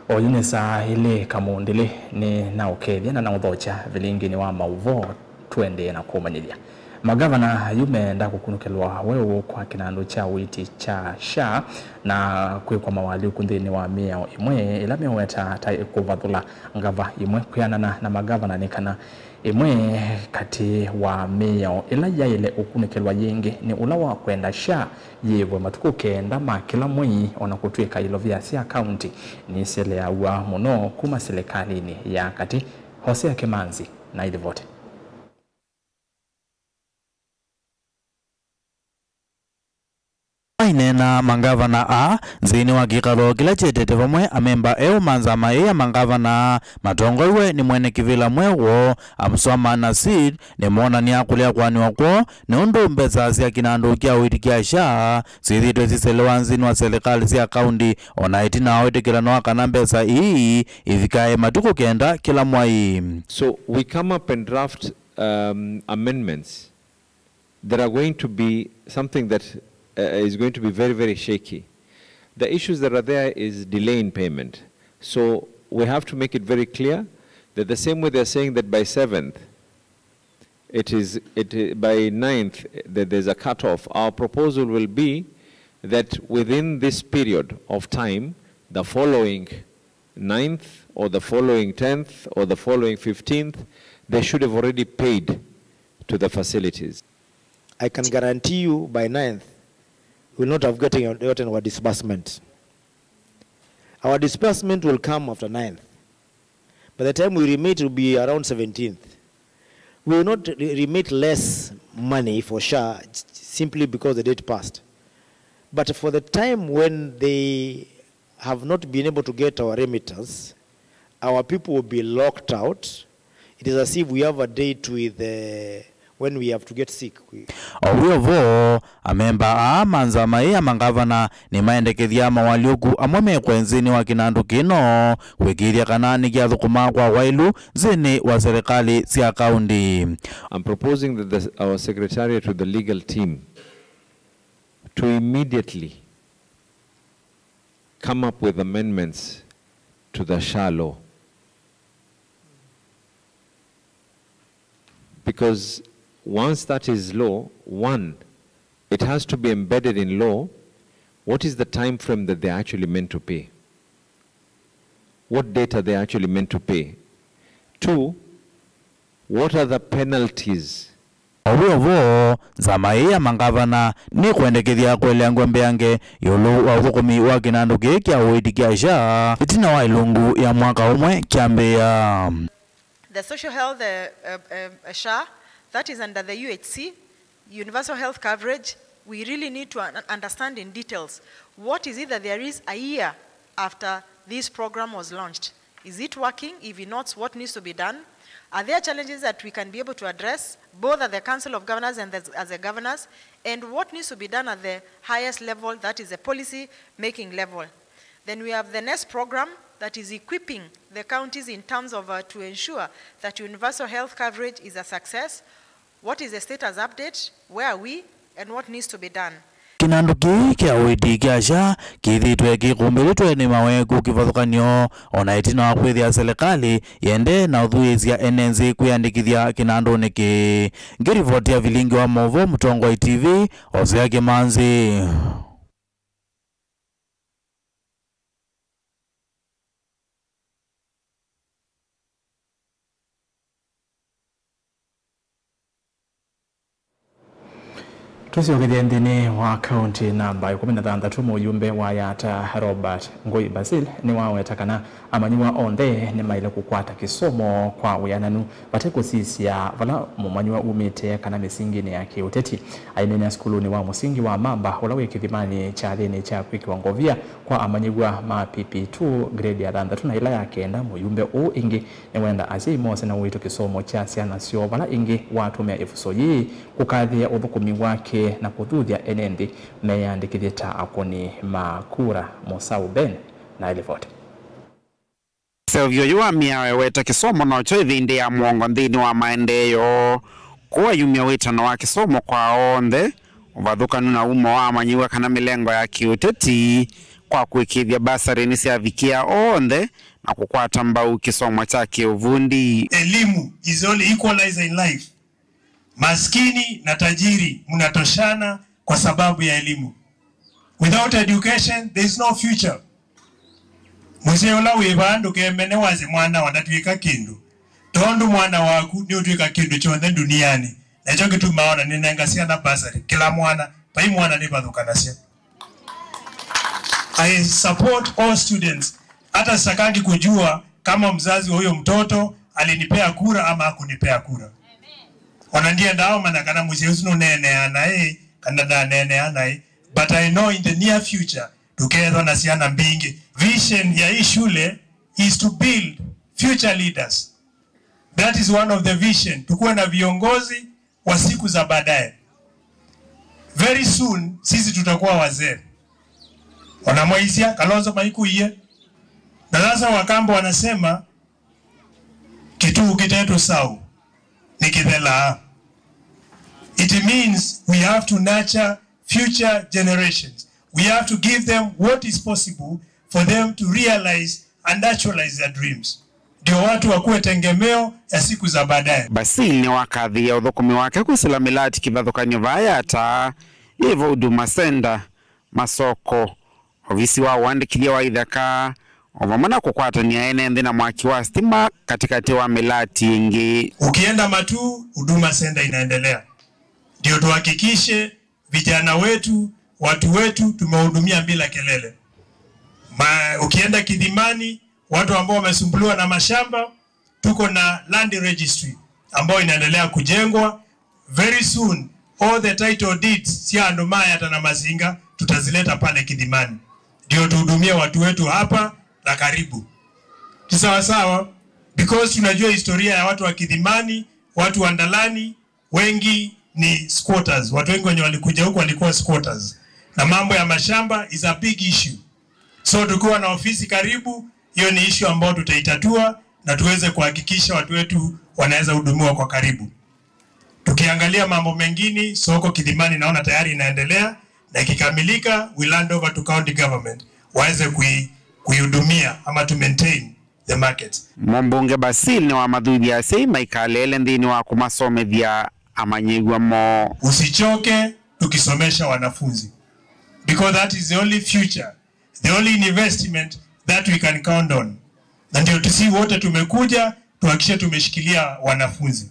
Oyu nĩ saa ilĩ kamũndĩlĩ, nĩ naũkethya na naũthokya vilingĩnĩ wa maũvoo, tũendee na kũmanyĩthya. Magavana yu meenda kũkunũkĩlwa weũ kwa kĩnandũ kya ũiiti kya SHA na kwĩkwa mawalyũku nthĩnĩ wa mĩao ĩmwe ĩla meũweta ta ĩkũvathũla ngava imwe. Kwĩanana na magavana, nĩ kana ĩmwe katĩ wa mĩao ĩla yaĩle ũkunĩkĩlwa yĩngĩ nĩ ũla wa kwenda SHA yĩĩvwe matukũ kenda ma kĩla mwei, o na kũtw'ĩka ilovia sya kaunti niseleaw'a mũno kuma silikalĩnĩ ya katĩ. Hosea Kĩmanzi na ilivoti. Maineena mangavana aa nthĩnĩ wa kĩkalo kĩla kyetete vamwe amemba eũ ma nzama ĩĩ ya mangavana, matongoew'e nĩ mwene kĩvĩla mweũ woo, Abdulswamad Nasir, nĩmoonany'a kũlea kũanĩwa kwoo nĩ ũndũ mbesa sya kĩnandũ kya ũiiti kya SHA syĩthĩĩtwe syĩselewa nthĩnĩ wa silikalĩ sya kaunti, o na ĩtina wa wĩtĩkĩlano wa kana mbesa ii ivikae matukũ kenda kĩla mwai. So we come up and draft, um, amendments that are going to be something that, uh, is going to be very, very shaky. The issues that are there is delay in payment. So we have to make it very clear that the same way they're saying that by seventh, it is, it, by ninth, that there's a cutoff, our proposal will be that within this period of time, the following ninth or the following tenth or the following fifteenth, they should have already paid to the facilities. I can guarantee you by ninth, we will not have gotten, gotten our disbursement. Our disbursement will come after ninth. By the time we remit, it will be around seventeenth. We will not re-, remit less money for SHA s-, simply because the date passed. But for the time when they have not been able to get our remittance, our people will be locked out. It is as if we have a date with, uh, when we have to get sick. We O wĩ o vo, amemba aa ma nzama ĩĩ ya mangavana nĩmaendekethya mawalyũku amwe mekwe nthĩnĩ wa kĩnandũ kĩno kũĩkĩĩthya kana nĩkyathũkũma kwa waĩlu nthĩnĩ wa silikalĩ sya kaunti. I'm proposing that the, our secretariat with the legal team to immediately come up with amendments to the SHA law. Because once that is law, one, it has to be embedded in law. What is the time frame that they're actually meant to pay? What date are they actually meant to pay? Two, what are the penalties? O wĩ o vo, nzama ĩĩ ya mangavana nĩkwendekethya kũeleangw'a mbeange ĩũlũ wa ũthũkũmi wa kĩnandũ kĩĩ kya ũiiti kya SHA ĩtina wa ĩlungu ya mwaka ũmwe kyambĩĩa. The social health, uh, uh, uh, SHA, that is under the U H C, universal health coverage, we really need to un-, understand in details what is it that there is a year after this program was launched. Is it working? If not, what needs to be done? Are there challenges that we can be able to address, both at the Council of Governors and the, as the governors? And what needs to be done at the highest level, that is the policy making level? Then we have the next program that is equipping the counties in terms of, uh, to ensure that universal health coverage is a success. What is the status update? Where are we? And what needs to be done? Kĩnandũ kĩĩ kya ũiiti kya SHA kĩthĩĩtwe kĩkũmbĩlĩtwe nĩ maweku kĩvathũkany'o, o na ĩtina wa kwĩthĩa silikalĩ yĩendee na ũthuĩĩsya ene nthĩ kwĩyandĩkĩthya kĩnandũnĩ kĩĩ. Ngĩrivotia vilingi wa maũvoo Mũtongoi T V, Hosea Kĩmanzi. Tũsyokethye nthĩnĩ wa kaunti namba ĩkũmi na thanthatũ, mũyumbe wa Yatta Robert Ngũi Basil nĩwaweta kana amanyĩw'a onthe nĩmaĩle kũkwata kĩsomo kwa wĩananu vate kũsisya vala mũmanyĩw'a umĩte kana mĩsingĩnĩ ya kĩũteti. Aineenea sukulunĩ wa mũsingi wa Mamba, ũla wĩ kĩthimanĩ kya nthĩnĩ kya kwĩkĩwa ngovia kwa amanyĩw'a ma P P two, grade ya thanthatũ na ĩla ya kenda, mũyumbe ũũ ĩngĩ nĩwenda asyai mose na ũito kĩsomo kya syana syoo, vala ĩngĩ watũmĩa ĩvuso yĩĩ kũkathĩĩa ũthũkũmi wake na kũthuthya ene nthĩ meyĩandĩkĩthye ta akũni ma kura. Mũsaũ Ben na livoti. Sylvia ũyũ wa mĩao eweta kĩsomo nokyo ĩvĩndĩ ya mũongo nthĩnĩ wa maendeeo. Kwoou ayumya wĩtano wa kĩsomo kwa onthe, ũvathũkanu na umo wa amanyĩw'a kana mĩlengo ya kĩũteti kwa kũĩkĩĩthya mbasarĩ nĩsyavikĩa onthe na kũkwata mbau kĩsomo kya kĩũvundi. Elimu is the only equalizer in life. Maskini na tajiri mnatoshana kwa sababu ya elimu. Without education, there is no future. Mũsyai ũla wĩ vaa ndũkemene wasye mwana wa ndatw'ĩka kĩndũ, tondũ mwana waku nĩũtw'ĩka kĩndũ kyonthe ndunianĩ, na kyo kĩtumaa ona nĩnenga syana bursary, kĩla mwana, vai mwana nĩvathũkanasya. I support all students, hata sitakangi kujua kama mzazi wa huyo mtoto alinipea kura ama hakunipea kura. Ona ndiendaa ũmanya kana mũsyai ũsu nũneenea naĩ kana ndaneenea naĩ, but I know in the near future tũkeethwa na syana mbingĩ. Vision ya hii shule is to build future leaders. That is one of the vision. Tukuwe na viongozi wa siku za baadaye. Very soon sisi tutakuwa wazee. Wanamwaisia Kalonzo maikuie. Na sasa Wakamba wanasema, "Kĩtuu kĩte tũsaũ nĩkĩthelaa." It means we have to nurture future generations. We have to give them what is possible for them to realize and actualize their dreams. Ndio watu wakuwe tegemeo ya siku za baadaye. Basil nĩwakathĩĩe ũthũkũmi wake kwĩsĩla mĩlati kĩvathũkany'o vaa ya taa yĩ vo Huduma Center, masoko, ovisi wa ũandĩkĩthya wa ithaka, o vamwe na kũkwatany'a ene nthĩ na mwaki wa sitima katĩkatĩ wa mĩlati ĩngĩ. Ukienda Matuu, Huduma Center inaendelea. Ndio tuhakikishe vijana wetu, watu wetu tumewahudumia bila kelele. Ma, ukienda Kidhimani, watu ambao wamesumbuliwa na mashamba, tuko na land registry ambayo inaendelea kujengwa. Very soon, all the title deeds cia andũ ma Yatta na Masinga tutazileta pale Kidhimani, ndio tuhudumie watu wetu hapa na karibu. Ni sawa sawa, because tunajua historia ya watu wa Kidhimani, watu wa Ndalani, wengi ni squatters. Watu wengi wenye walikuja huku walikuwa squatters, na mambo ya mashamba is a big issue. So tukiwa na ofisi karibu, hiyo ni issue ambayo tutaitatua na tuweze kuhakikisha watu wetu wanaweza hudumiwa kwa karibu. Tukiangalia mambo mengine, soko Kidhimani naona tayari inaendelea, na ikikamilika, we'll hand over to county government waweze kui-, kuihudumia ama to maintain the market. Mũmbunge Basil nĩwamathuthya asyai maikaleele nthĩnĩ wa kũmasomethya amanyĩw'a moo. Usichoke tukisomesha wanafunzi, because that is the only future, the only investment that we can count on. Na ndio sisi wote tumekuja tuhakikishe tumeshikilia wanafunzi,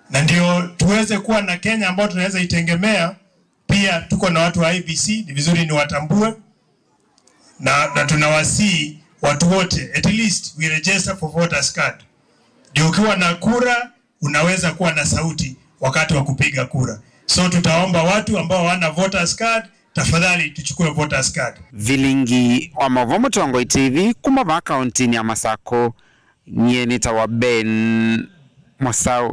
na ndio tuweze kuwa na Kenya ambayo tunaweza itegemea. Pia tuko na watu wa I E B C, ni vizuri niwatambue, na, na tunawasihi watu wote, at least we register for voters card. Ndio ukiwa na kura, unaweza kuwa na sauti wakati wa kupiga kura. So tutaomba watu ambao hawana voters card, tafadhali tuchukue voters card. Vilingi wa Maũvoo Mũtongoi T V kuma vaa kauntinĩ ya Masakũ, nyie nĩtawa Ben Mwasaũ.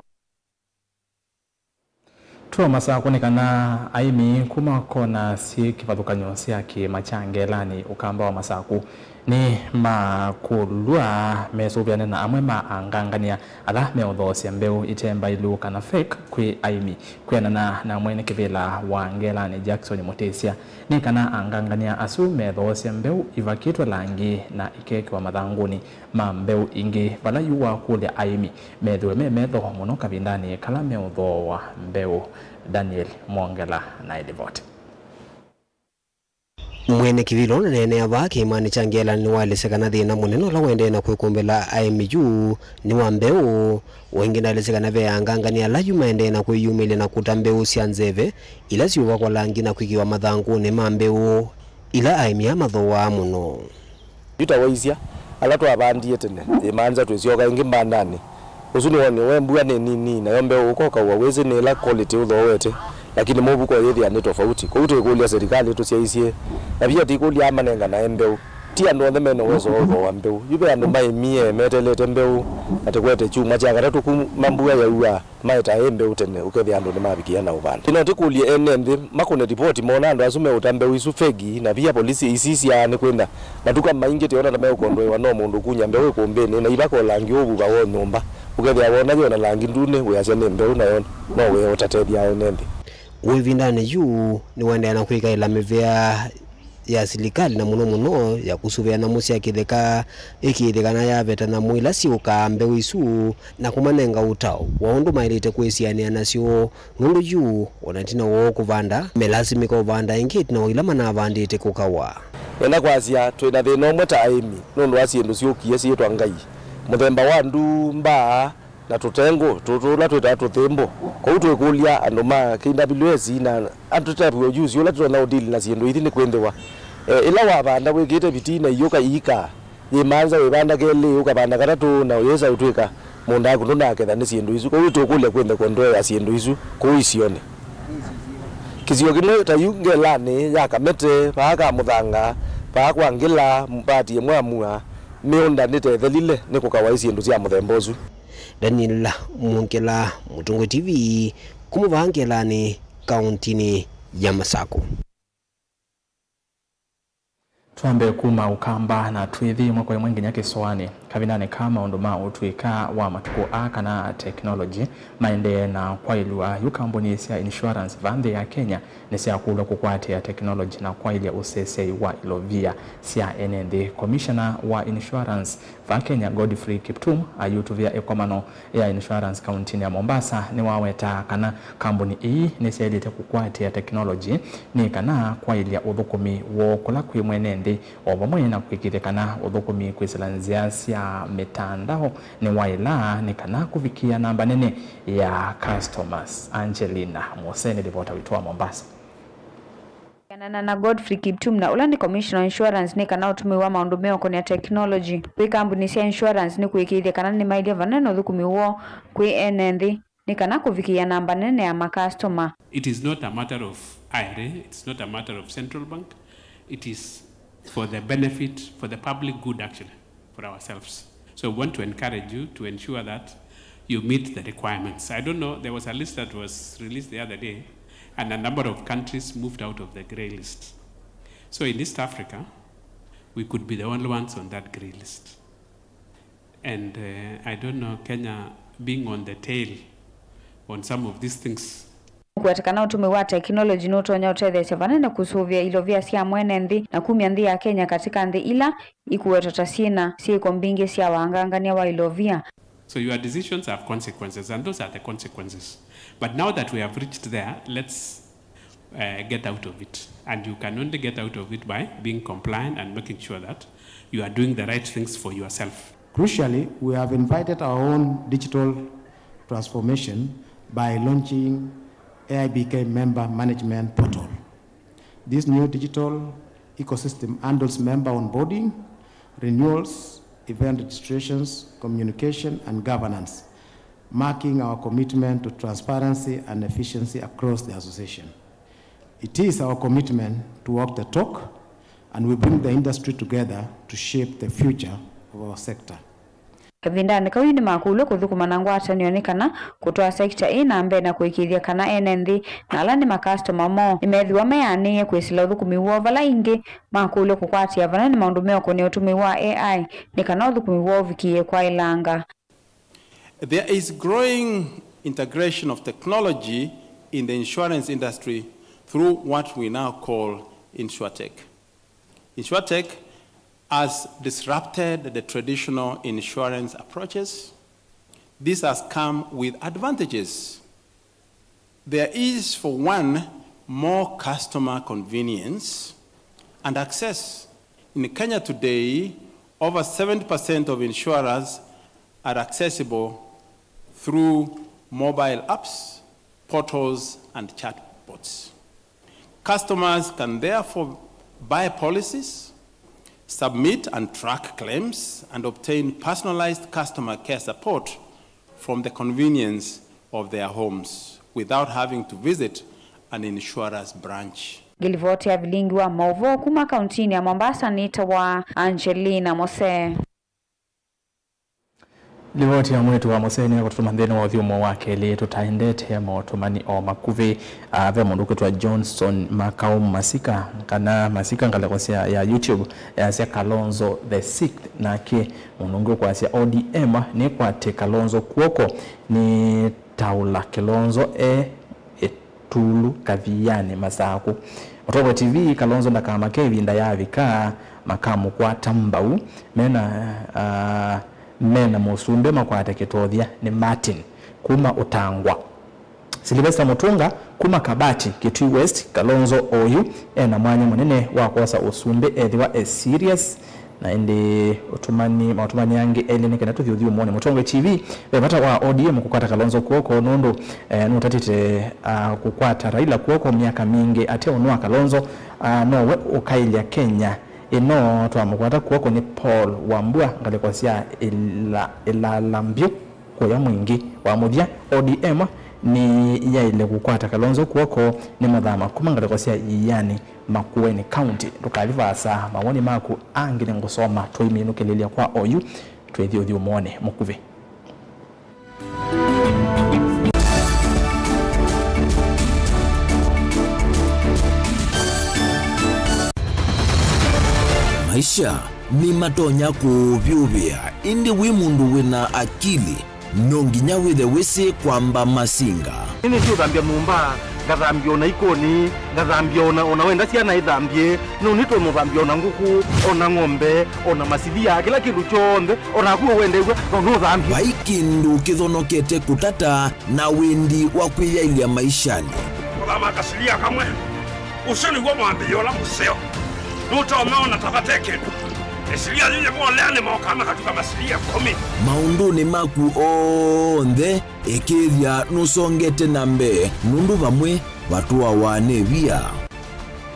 Tũomasakũ nĩ kana aĩmi kuma kona syĩ kĩvathũkany'o sya kĩĩma kya Ngelanĩ, Ũkamba wa Masakũ, nĩ makũlw'a mesũvĩane na amwe ma angangania ala meũthoosya mbeũ ite mbaĩlu kana fake kwĩ aĩmi. Kwĩanana na mwene kĩvĩla wa Ngelanĩ, Jackson Mũtĩsya, nĩ kana angangania asu methoosya mbeũ ivakĩtwe langi na ikekĩwa mathangũnĩ ma mbeũ ingĩ, vala yu wakũlya aĩmi methĩwe me metho mũno kavindanĩ kala meũthooa mbeũ. Daniel Mwongela na ĩlivoti. Mwene kĩvĩla ũneenea vaa kĩĩmanĩ kya Ngelanĩ nĩwaelesya kana thĩna mũnene ũla ũendee na kwĩkũmbĩla aĩmi yu nĩ wa mbeũ. O ĩngĩ ndaelesya kana ve angangania ala yu maendee na kwĩyumĩlya na kũta mbeũ sya nzeve ila syũvakwa langi na kwĩkĩwa mathangũnĩ ma mbeũ ila aĩmi aa mathooaa mũno. Yu ta waisya, ala twavandie tene, ĩmanza twĩsyoka ĩngĩ mbandanĩ. Ũsu nĩwonĩ we mbua nĩ nini, nayo mbeũ ũka ũkaua, wĩsĩ nĩ ĩla quality ũthoowete, lakini mũvuko yĩthĩa nĩ tofauti. Kwoou twĩkũlya serikali ĩtũsyaisye, na via tĩkũlya aa manenganae mbeũ. Ti andũ onthe mena ũwezo wa ũthooa mbeũ. Yu ve andũ maĩmie meteelete mbeũ, na tĩkwete kyumwa kya katatũ kuma mbua yaua, maetae mbeũ tene, ũkethĩa andũ nĩmavikĩa na ũvanda. Ĩno tĩkũlye ene nthĩ makũne livoti moona andũ asu meũta mbeũ isu fegi, na via polisi isisyaa nĩ kwĩna matuka maingĩ tĩona ta meũkondoewa no mũndũ kunya mbeũ ĩkũmbĩnĩ, na ivaka ũlangi ũvuva wo nyũmba, ũkethĩa wona yĩona langi ndunĩ wĩasya nĩ mbeũ, nayo no wĩa ũtatethya ene nthĩ. Wĩ ĩvindanĩ yu nĩwaendeea na kwĩkaĩla mĩvea ya silikalĩ, na mũno mũno ya kũsũvĩa nyamũ sya kĩtheka, ĩkĩĩthĩkana yaveta nyamũ ila syĩũkaa mbeũ isu na kũmanenga ũtao wa ũndũ maĩlĩte kwĩsianĩa nasyo, nũndũ yu o na ĩtina woo kũvanda, melasimĩka ũvanda ĩngĩ ĩtina wa ila manavandĩte kũkawa. Nenda kwasya, twĩ na thĩna ũmwe ta aĩmi nũndũ wa syĩndũ syũkie syĩtwa ngai, mũthemba wa ndu, mbaa, na tũtengũ tũtũ tũla twĩtaa tũthĩmbũ. Kwoou twĩkũlya andũ ma K W S na andũ ta P W Us ũla tũtonya ũdili na syĩndũ ithi nĩkwĩthĩwa, e, ĩla wavanda wĩkĩte vitii na iũka iikaa, yĩmanza wĩvanda kelĩ, ũkavanda katatũ, na ũyĩsa ũtw'ĩka mũũnda waku ndũnaketha nĩ syĩndũ isu. Kwoou tũkũlya kwĩthĩwa control ya syĩndũ isu kũu isionĩ. Kĩsio kĩmwe ta yu ngelanĩ ya Kamete, vaa ka Mũthanga, vaa kwa Ngĩla, vati ĩmwe ya Mua, mĩũnda nĩtethelile nĩ kũkawa ĩ syĩndũ sya mũthemba ũsu. Daniel Mwongela, Mũtongoi T V, kuma vaa Ngelanĩ, kauntinĩ ya Masakũ. Twambe kuma Ũkamba na twĩthi ĩmwe kwa ĩmwe nginya kĩsoanĩ. Kavindanĩ ka maũndũ ma ũtũĩka wa matukũ aa kana technology maendee na kwaĩlw'a, yu kambuni sya insurance vaa nthĩ ya Kenya nĩsyakũlw'a kũkwatĩa technology na kwaĩlya ũseseĩ wa ilovia sya ene nthĩ. Commissioner wa insurance vaa Kenya, Godfrey Kiptum, ayutuvĩa ĩkomano ya insurance kauntinĩ ya Mombasa, nĩwawetaa kana kambuni ii nĩsyaĩlĩte kũkwatĩa technology nĩ kana kwaĩlya ũthũkũmi woo kũla kwĩ mwene nthĩ, o vamwe na kũĩkĩĩthya kana ũthũkũmi kwĩsĩla nzĩa sya mĩtandao nĩwaĩla nĩ kana kũvikĩa namba nene ya customers. Angelina Mose nĩ livota witũ wa Mombasa. Kũianana na Godfrey Kiptum, na ũla nĩ Commissioner wa Insurance, nĩ kana ũtũmĩi wa maũndũ meũkonĩa technology kwĩ kambuni sya insurance nĩ kũĩkĩĩthya kana nĩmaĩlya vanene ũthũkũmi woo kwĩ ene nthĩ nĩ kana kũvikĩĩa namba nene ya makastoma. It is not a matter of I R A, it's not a matter of central bank, it is for the benefit, for the public good actually, for ourselves. So we want to encourage you to ensure that you meet the requirements. I don't know, there was a list that was released the other day, and a number of countries moved out of the grey list. So in East Africa, we could be the only ones on that grey list. And, uh, I don't know, Kenya being on the tail on some of these things. Kũweta kana ũtũmĩi wa tekinolongyi nũtonya ũtetheesya vanene kũsũvĩa ilovia sya mwene nthĩ na kumya nthĩ ya Kenya katĩ ka nthĩ ila ikũwetwa ta syĩ na syĩko mbingĩ sya wangangany'a wa ilovia. So your decisions have consequences, and those are the consequences. But now that we have reached there, let's, uh, get out of it. And you can only get out of it by being compliant and making sure that you are doing the right things for yourself. Crucially, we have invited our own digital transformation by launching A I B K member management portal. This new digital ecosystem handles member onboarding, renewals, event registrations, communication, and governance, marking our commitment to transparency and efficiency across the association. It is our commitment to walk the talk, and we bring the industry together to shape the future of our sector. Kavindanĩ kau nĩmakũlw'e kũthũkũma na ngwatanĩo nĩ kana kũtwaa sekita ĩĩ na mbee na kũĩkĩĩthya kana ene nthĩ na ala nĩ makastoma moo nĩmethĩwa meanĩĩe kwĩsĩla ũthũkũmi woo vala ingĩ makũlw'e kũkwatĩa vanene maũndũ meũkonĩa ũtũmĩi wa A I nĩ kana ũthũkũmi woo ũvikĩĩe kwaĩlanga. There is growing integration of technology in the insurance industry through what we now call InsurTech. InsurTech has disrupted the traditional insurance approaches. This has come with advantages. There is, for one, more customer convenience and access. In Kenya today, over seventy percent of insurers are accessible through mobile apps, portals, and chatbots. Customers can therefore buy policies, submit and track claims, and obtain personalized customer care support from the convenience of their homes without having to visit an insurer's branch. Ngĩlivoti ya vilingi wa maũvoo kuma kauntinĩ ya Mombasa nĩtawa Angelina Mose. Livoti ya mwĩĩtu wa Mũseni ya kũtũtuma nthĩnĩ wa ũthyũmũo wa kelĩ, tũtaendete maũtũmani o makuvĩ. Ah, ve mũndũ ũkwĩtwa Johnson Makau Masika, kana Masika ngalĩko sya, ya YouTube, yasya Kalonzo the sixth, nake mũndũ ũngĩ ũkwasya O D M nĩkwate Kalonzo kw'oko, nĩ taũla Kĩlonzo e ĩtulu kathianĩ Masakũ. Mũtongoi T V, Kalonzo ndakamake, ĩvinda yavika makamũkwata mbau. Mena, ah, mena mũsumbĩ makwate kĩtothya nĩ Martin kuma Ũtangwa. Sylvester Mũtũnga kuma Kabati, Kitui West, Kalonzo oyu ena mwanya mũnene wa kwosa ũsumbĩ ethĩwa e serious. Na ĩndĩ ũtũmani, maũtũmani angĩ elĩ nĩ kenda tũthi ũthyũmũonĩ. Mũtongoi T V, ve vata wa O D M kũkwata Kalonzo kw'oko nũndũ, eh, nũtatĩte, ah, kũkwata Raila kw'oko myaka mingĩ ateũnũa Kalonzo, ah, nowe ũkaĩlya Kenya ĩno. Twamũkwata kw'oko nĩ Paul Wambua, ngalĩko sya ĩla, ĩlala mbyũ. Kũya mwingĩ wa mũthya, O D M nĩyaĩle kũkwata Kalonzo kw'oko nĩmathama kuma ngalĩko sya Iĩanĩ, Makueni County. Ndũkathi vaasa, mawoni maku angĩ nĩngũsoma tũiminũkĩlĩlya kwa oyu twĩthi ũthyũmũonĩ mũkuvĩ. Maisha nĩmatonya kũũvyũvĩa, ĩndĩ wĩ mũndũ wĩna akili, no nginya wĩthe wĩsĩ kwamba masinga. Nĩnĩsĩ ũthambya nyũmba, ngathambya ona ikoni, ngathambya ona, ona wenda syana ithambye, no nĩtũmũthambya ona ngũkũ, ona ng'ombe, ona masilia, kĩla kĩndũ kyonthe, ona naku wendew'a, no nũthambye. Vai kĩndũ kĩthonokete kũtata na wendi wa kwĩyaĩlya maishanĩ. Kũthama kasilia kamwe. Ũsu nĩw'o mwambĩĩo ũla mũseo. Nũtomeona ta vate kĩndũ. Ĩsilia yĩyĩvolea nĩmokaa makatuka masilia ĩkũmi. Maũndũnĩ maku onthe, ĩkĩĩthya nũsongete na mbee, nũndũ vamwe vatũawa nĩ via.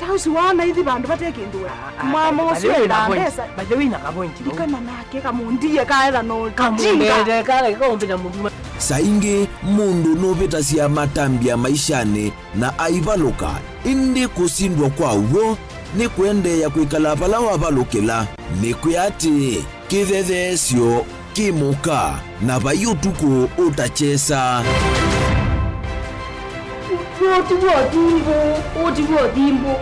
Ta ũsu waona ithi vandũ vate kĩndũ we. Mama ũsu enda mbesa. By the way, na kavointi vau. Ndikana nake kamũndie kaetha no kamũndie kala kaũmbĩta mũthuma. Saa ingĩ mũndũ nũvĩtasya matambya maishanĩ na aivalũka, ĩndĩ kũsindwa kwa w'o nĩ kũendeea kwĩkala vala wavalũkĩla. Nĩkwĩa atĩ kĩthetheesyo kĩ mũka, na vai ũtukũ ũtakyesa. Ũti w'o thimbũ, ũti w'o thimbũ.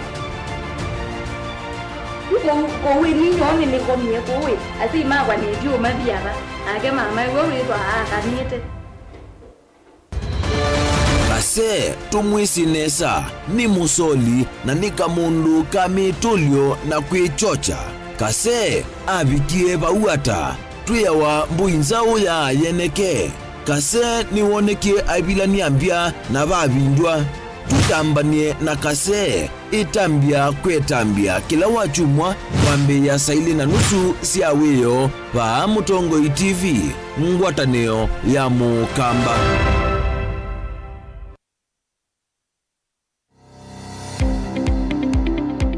Kũu, kũu ĩni nyoo nĩnĩkomie kũu ĩ, asyai makwa nĩtyo maviava, nake mama ĩwe wĩthwa aakanĩte. Kase tũmwĩsĩ nesa, nĩ mũsoli na nĩ kamũndũ ka mĩtũlyo na kwĩkyokya. Kase avikie vau ata? Twĩawa mbũi nzaũ ya yeneke. Kase nĩwonekie aivilany'a mbya na vavindw'a. Tũtambany'e na Kase. Ĩtambya kwetambya kĩla wakyumwa kwambĩĩa saa ilĩ na nusu sya wĩoo vaa Mũtongoi T V, ngwatanĩo ya Mũkamba.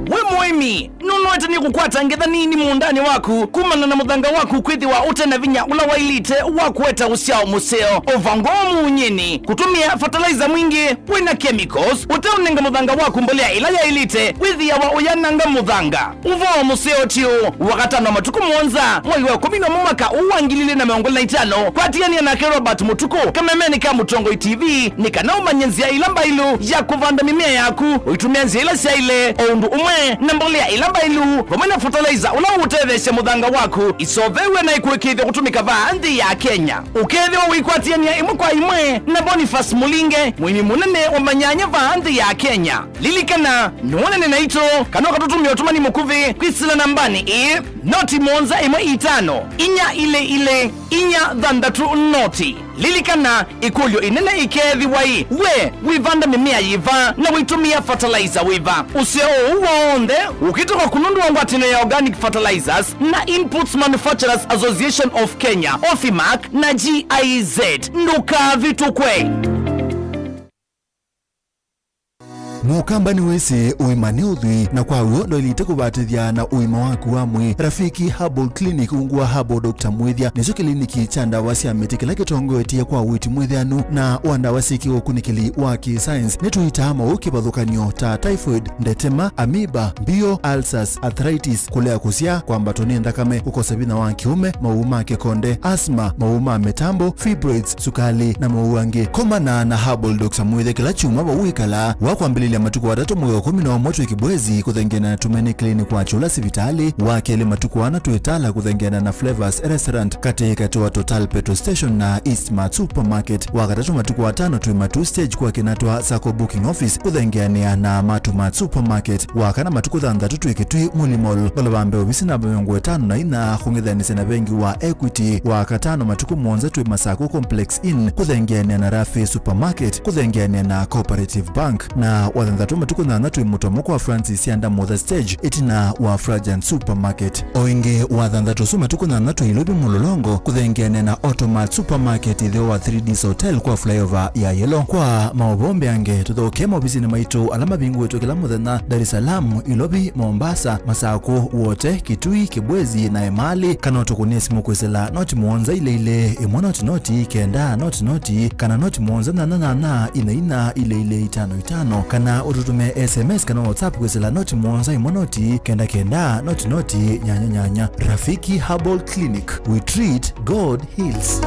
Wĩ mũĩmi, nũnoete nĩ kũkwata ngetha nini mũũndanĩ waku kumana na mũthanga waku kwĩthĩwa ũte na vinya ũla waĩlĩte wa kũeta ũsyao mũseo? Ũvango wa mũunyĩnĩ, kũtũmĩa fertilizer mwingĩ, wĩna chemicals, ũteũnenga mũthanga waku mbolea ĩla yaĩlĩte, wĩthĩawa ũyananga mũthanga. Ũvoo mũseo ti ũũ, Wakatano matukũ mũonza, mwei wa ĩkũmi na ũmwe mwaka ũũ wa ngili ilĩ na mĩongo ĩlĩ na itano, kwatĩanĩa nake Robert Mũtukũ kamemenĩ ka Mũtongoi T V nĩ kana ũmanye nzĩa ĩla mbaĩlu ya kũvanda mĩmea yaku, ũitũmĩa nzĩa ila syaĩle, o ũndũ ũmwe na mbolea ĩla mbaĩlu, vamwe na fertilizer ũla ũũtetheesya mũthanga waku isovewe na ĩkũĩkĩĩthya kũtũmĩka vaa nthĩ ya Kenya. Ũkethĩwa ũikwatĩanĩa ĩmwe kwa ĩmwe na Boniface Mũlinge, mũĩmi mũnene wa manyanya vaa nthĩ ya Kenya. Lilikana, nĩwonane naitũ kana ũkatũtũmĩa ũtũmani mũkuvĩ kwĩsĩla nambanĩ ĩĩ, noti mũonza ĩmwe itano, inya ilĩ ilĩ, inya thanthatũ noti. Lilikana, ĩkũlyo ĩnene ĩkeethĩwa ĩ, we wĩvanda mĩmea yĩva na wĩtũmĩa fertilizer wĩva? Ũseo ũũ w'onthe ũkĩte kwaku nũndũ wa ngwatanĩo ya Organic Fertilizers na Inputs Manufacturers Association of Kenya, OFIMAK, na G I Z. Ndũkavĩtũkwe. Mũkamba nĩwĩsĩ ũima nĩ ũthwii, na kwa w'o ndwaĩlĩte kũvatĩthya na ũima waku wa mwĩĩ. Rafiki Herbal Clinic, ungu wa Herbal Doctor Mwĩthya, nĩkyo kĩliniki kya ndawa sya mĩtĩ kĩla kĩtongoetye kwa ũiiti mwĩthĩanu na wa ndawa syĩkĩwe ũkunĩkĩli wa kĩ-science. Nĩtũitaa maũũ kĩvathũkany'o ta typhoid, ndetema, amoeba, mbio, ulcers, arthritis, kũlea kũsyaa, kwambatwa nĩ nthakame, kũkosa vinya wa kĩũme, maũũ ma kĩkonde, asthma, maũũ ma mĩtambo, fibroids, sukali, na maũũ angĩ. Komana na Herbal Doctor Mwĩthya kĩla kyumwa vau wĩkalaa, wa kwambĩlĩlya Matukũ atatũ mwei wa kũmi na ũmwe twĩ Kibwezi kũthengeana na Tumaini Clinic wa Kyũla sivitalĩ, wa kelĩ matukũ ana twĩ Tala kũthengeana na Flavors Restaurant katĩ katĩ wa Total Petrol Station na East Mart Supermarket, wa katatũ matukũ atano twĩ Matuu Stage kwa Kinatwa Sacco Booking Office kũthengeanĩa na Matuu Mart Supermarket, wa kana matukũ thanthatũ twĩ Kitui Muli Mall, Mbola wa Mbee ovisi namba mĩongo ĩtano na inya kũng'ethanĩsya na vengi wa Equity, wa katano matukũ mũonza twĩ Masako Complex Inn kũthengeanĩa na Rafi Supermarket kũthengeanĩa na Cooperative Bank, na wa thanthatũ matukũ nyanya twĩ Mũtomo kwa Francis Sianda Motha Stage ĩtina wa Frajan Supermarket. O ĩngĩ wa thanthatũ ũsu matukũ nyanya twĩ Ilovi Mũlolongo kũthengeanĩa na Automat Supermarket ĩtheo wa three Ds Hotel kwa flyover ya Yellow. Kwa maũvoo mbeange tũthokee maovisinĩ maitũ ala mavingũĩtwe kĩla mũthenya Dar es Salaam, Ilovi, Mombasa, Masako, Wote, Kitui, Kibwezi na Emali, kana ũtũkũnĩe simũ kwĩsĩla noti mũonza ilĩ ilĩ ĩmwe noti noti kenda noti noti, kana noti mũonza nyanya nyanya ina ina ilĩ ilĩ itano itano, kana ũtũtũme S M S kana WhatsApp kwĩsĩla noti mũonza ĩmwe noti kenda kenda noti noti nyanya nyanya. Rafiki Herbal Clinic, we treat, God heals.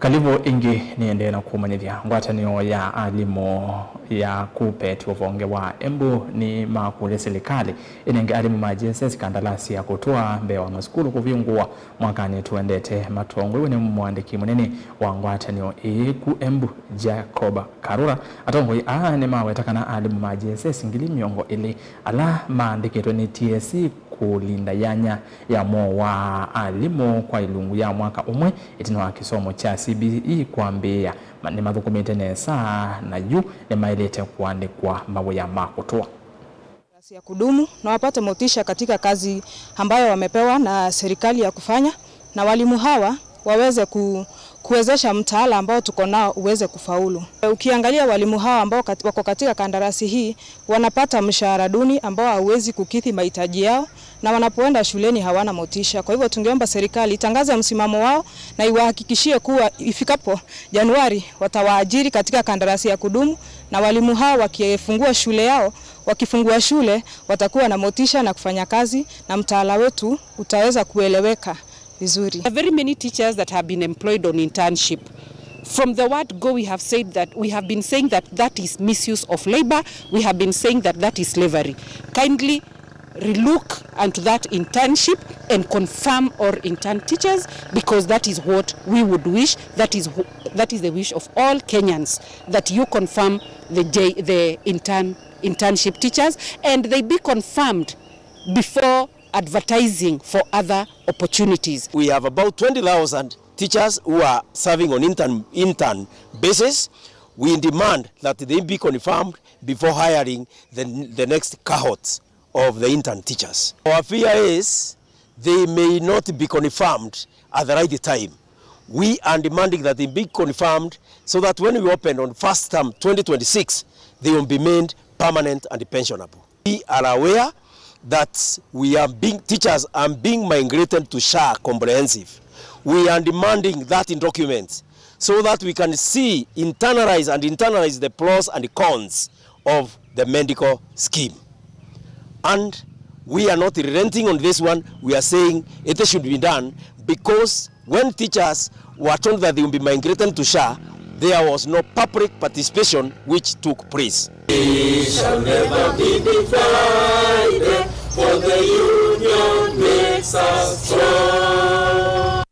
Kalivũ ĩngĩ. Nĩendee na kũmanyĩthya ngwatanĩo ya alimũ ya KUPPET ũvonge wa Embu nĩmakũlya silikalĩ ĩnenge alimũ ma J S S kandalasi ya kũtũa mbee wa masukulu kũvingũwa mwakanĩ tũendete. Matongoew'e nĩ mũandĩki mũnene wa ngwatanĩo ĩĩ ku Embu, Jacob Karura, atongoi aa nĩmaweta kana alimũ ma J S S ngili mĩongo ĩlĩ ala maandĩkĩtwe nĩ T S C kũlinda yanya ya mwaũ wa alimũ kwa ilungu ya mwaka ũmwe ĩtina wa kĩsomo kya C B E kwambĩĩa, ma-, nĩmathũkũmĩte nesa, na yu nĩmaĩlĩte kũandĩkwa mawĩa ma kũtũa. Kazi ya kudumu na wapate motisha katika kazi ambayo wamepewa na serikali ya kufanya, na walimu hawa waweze ku-, kuwezesha mtaala ambao tuko nao uweze kufaulu. Ukiangalia walimu hawa ambao kat-, wako katika kandarasi hii, wanapata mshahara duni ambao hauwezi kukidhi mahitaji yao, na wanapoenda shuleni hawana motisha. Kwa hivyo tungeomba serikali itangaze msimamo wao na iwahakikishie kuwa ifikapo Januari watawaajiri katika kandarasi ya kudumu, na walimu hao wakifungua shule yao, wakifungua shule, watakuwa na motisha na kufanya kazi, na mtaala wetu utaweza kueleweka vizuri. There are very many teachers that have been employed on internship. From the word go, we have said that, we have been saying that that is misuse of labor. We have been saying that that is slavery. Kindly relook unto that internship and confirm all intern teachers, because that is what we would wish. That is wh-, that is the wish of all Kenyans, that you confirm the J-, the intern, internship teachers, and they be confirmed before advertising for other opportunities. We have about twenty thousand teachers who are serving on intern, intern basis. We demand that they be confirmed before hiring the, the next cohorts of the intern teachers. Our fear is they may not be confirmed at the right time. We are demanding that they be confirmed so that when we open on first term twenty twenty-six, they will be made permanent and pensionable. We are aware that we are being, teachers are being migrated to SHA comprehensive. We are demanding that in documents so that we can see, internalize and internalize the pros and cons of the medical scheme. And we are not relenting on this one. We are saying it should be done because when teachers were told that they will be migrated to SHA, there was no public participation which took place. We shall never be divided, for the union makes us strong.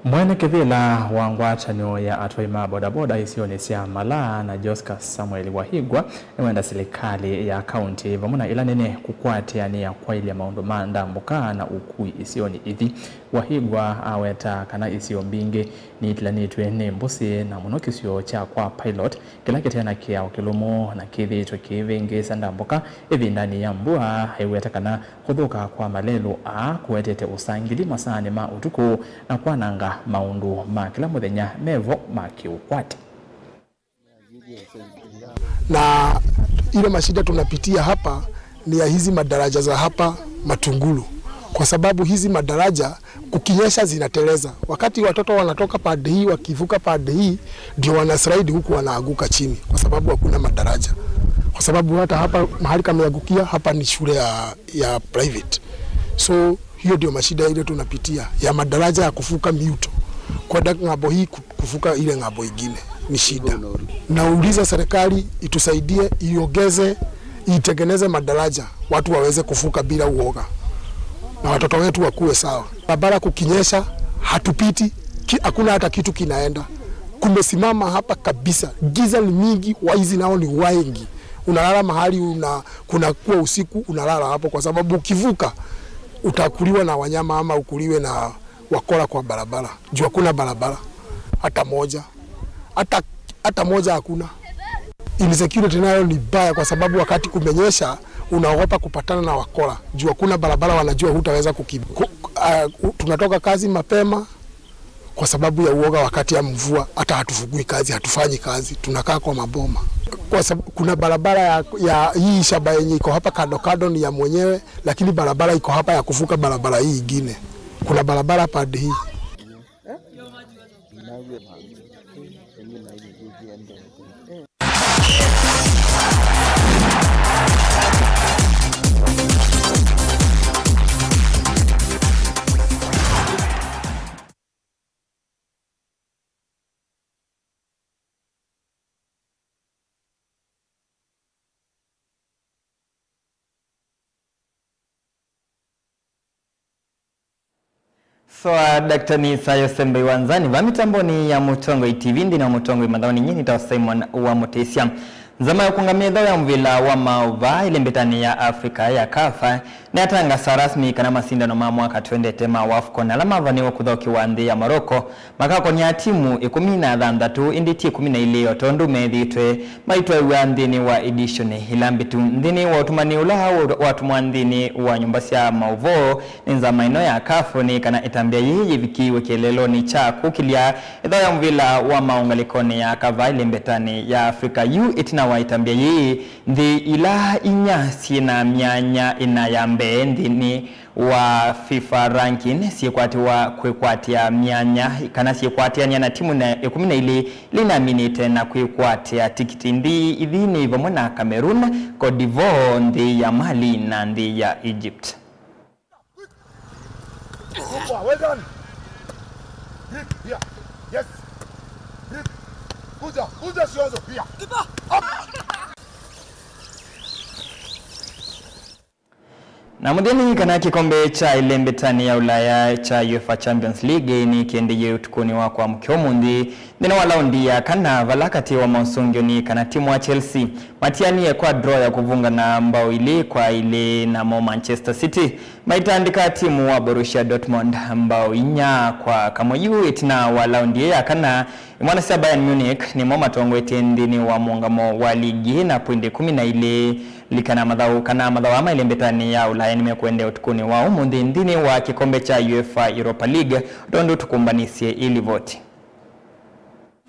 Mwene kĩvĩla wa ngwatanĩo ya atwai ma bodaboda isionĩ sya Malaa na Joscas Samuel Wahigwa nĩwenda silikalĩ ya kaunti vamwe na ila nene kũkwatĩanĩa kwaĩlya maũndũ ma ndambũka na ũkui isionĩ ithi. Wahigwa aweta kana isio mbingĩ nitilanĩtw'e nĩ mbũsĩ, na mũno kĩsio kya kwa Pilot kĩla kĩte na kĩao kĩlũmu na kĩthĩĩtwe kĩivĩngĩĩsya ndambũka ĩvindanĩ ya mbua. Aiweta kana kũthũka kwa malelũ aa kũetete ũsangili masaanĩ ma ũtukũ na kwananga maũndũ ma kĩla mũthenya mevo ma kĩũkwati. Na ile mashida tunapitia hapa ni ya hizi madaraja za hapa Matungulu. kwa sababu hizi madaraja kukinyesha zinateleza. Wakati watoto wanatoka pande hii, wakivuka pande hii, ndio wanaslide huku, wanaanguka chini kwa sababu hakuna madaraja, kwa sababu hata hapa mahali kameangukia hapa ni shule ya, ya private. So hiyo ndio mashida ile tunapitia ya madaraja ya kuvuka miuto kwenda ng'ambo hii, ku- kuvuka ile ng'ambo ingine ni shida. Nauliza serikali itusaidie, iongeze, itengeneze madaraja, watu waweze kuvuka bila uoga na watoto wetu wakuwe sawa. Barabara kukinyesha hatupiti, ki- hakuna hata kitu kinaenda, kumesimama hapa kabisa. Giza ni mingi, waizi nao ni wengi. Unalala mahali una kunakuwa usiku, unalala hapo, kwa sababu ukivuka utakuliwa na wanyama ama ukuliwe na wakora kwa barabara, juu hakuna barabara hata moja, hata hata moja hakuna. Insecurity nayo ni mbaya, kwa sababu wakati kumenyesha unaogopa kupatana na wakora, juu hakuna barabara, wanajua hutaweza kukimbia. Ku, uh, tunatoka kazi mapema kwa sababu ya uoga wakati ya mvua, hata hatufugui kazi, hatufanyi kazi, tunakaa kwa maboma. Kwa sababu kuna barabara ya, ya hii shamba yenye iko hapa kando kando ni ya mwenyewe, lakini barabara iko hapa ya kuvuka barabara hii ingine. Kuna barabara pande hii. Soa Daktani Sayo Sembe Iwanzani va mitamboni ya Mũtongoi T V nthĩnĩ wa Mũtongoi mathaoni. Nyie nĩtawa Simon wa Mũtĩsya. Nzama ya kũngamĩa ĩthaũ ya mũvĩla wa maũvaa ĩlĩ mbĩtanĩ ya Africa ya CAF nĩyatangasa rasmi kana masindano ma mwaka twendete ma AFCON ala mavanĩwe kũthaũkĩwa nthĩ ya Morocco makakonea timu ĩkũmi na thanthatũ, ĩndĩ ti ĩkũmi na ilĩ o tondũ methĩĩtwe maitwaĩw'a nthĩnĩ wa edishoni ila mbĩtu. Nthĩnĩ wa ũtũmani ũla wa- watũmwa nthĩnĩ wa nyũmba sya maũvoo nĩ nzama ĩno ya CAF, nĩ kana ĩtambya yĩĩ yĩvikĩĩwe kĩeleelonĩ kya kũkĩlya ĩthaũ ya mũvĩla wa maũngalĩkonĩ ya kava ĩlĩ mbetanĩ ya Africa. Yu ĩtina wa ĩtambya yĩĩ, nthĩ ila inya syĩ na myanya ĩna ya mbee nthĩnĩ wa FIFA ranking syĩkwatĩwa kwĩkwatĩa myanya kana syĩkwatĩanĩa na timu na ĩkũmi na ilĩ ila inaminĩte na kwĩkwatĩa tikiti. Nthĩ ithi nĩ vamwe na Cameroon, Cote d'Ivoire, nthĩ ya Mali na nthĩ ya Egypt. Super, well done. Grip, here. Yes. Grip. Kuja, kuja, Shionzo, here. Up. Na mũthya nĩ kana kĩkombe kya ĩlĩ mbĩtanĩ ya Ulaya kya UEFA Champions League nĩkĩendee ũtukũnĩ wa kwamũkĩa ũmũnthĩ nthĩnĩ wa laundi ya kana, vala katĩ wa maũsũngĩo nĩ kana timu wa Chelsea matianie kwa draw ya kũvungana mbao ilĩ kwa ilĩ, namo Manchester City maitandĩka timu wa Borussia Dortmund mbao inya kwa kamwe. Yu ĩtina wa laundi ĩĩ ya kana, imwana sya Bayern Munich nĩmo matongoetye nthĩnĩ wa mũũngamo wa ligi na poindi ĩkũmi na ilĩ. Likana mathaũ kana mathaũ aa mailĩ mbĩtanĩ ya Ulaya nĩmekũendea ũtukũnĩ wa ũmũnthĩ nthĩnĩ wa kĩkombe kya UEFA Europa League, tondũ tũkũmbanĩsye ĩ livoti.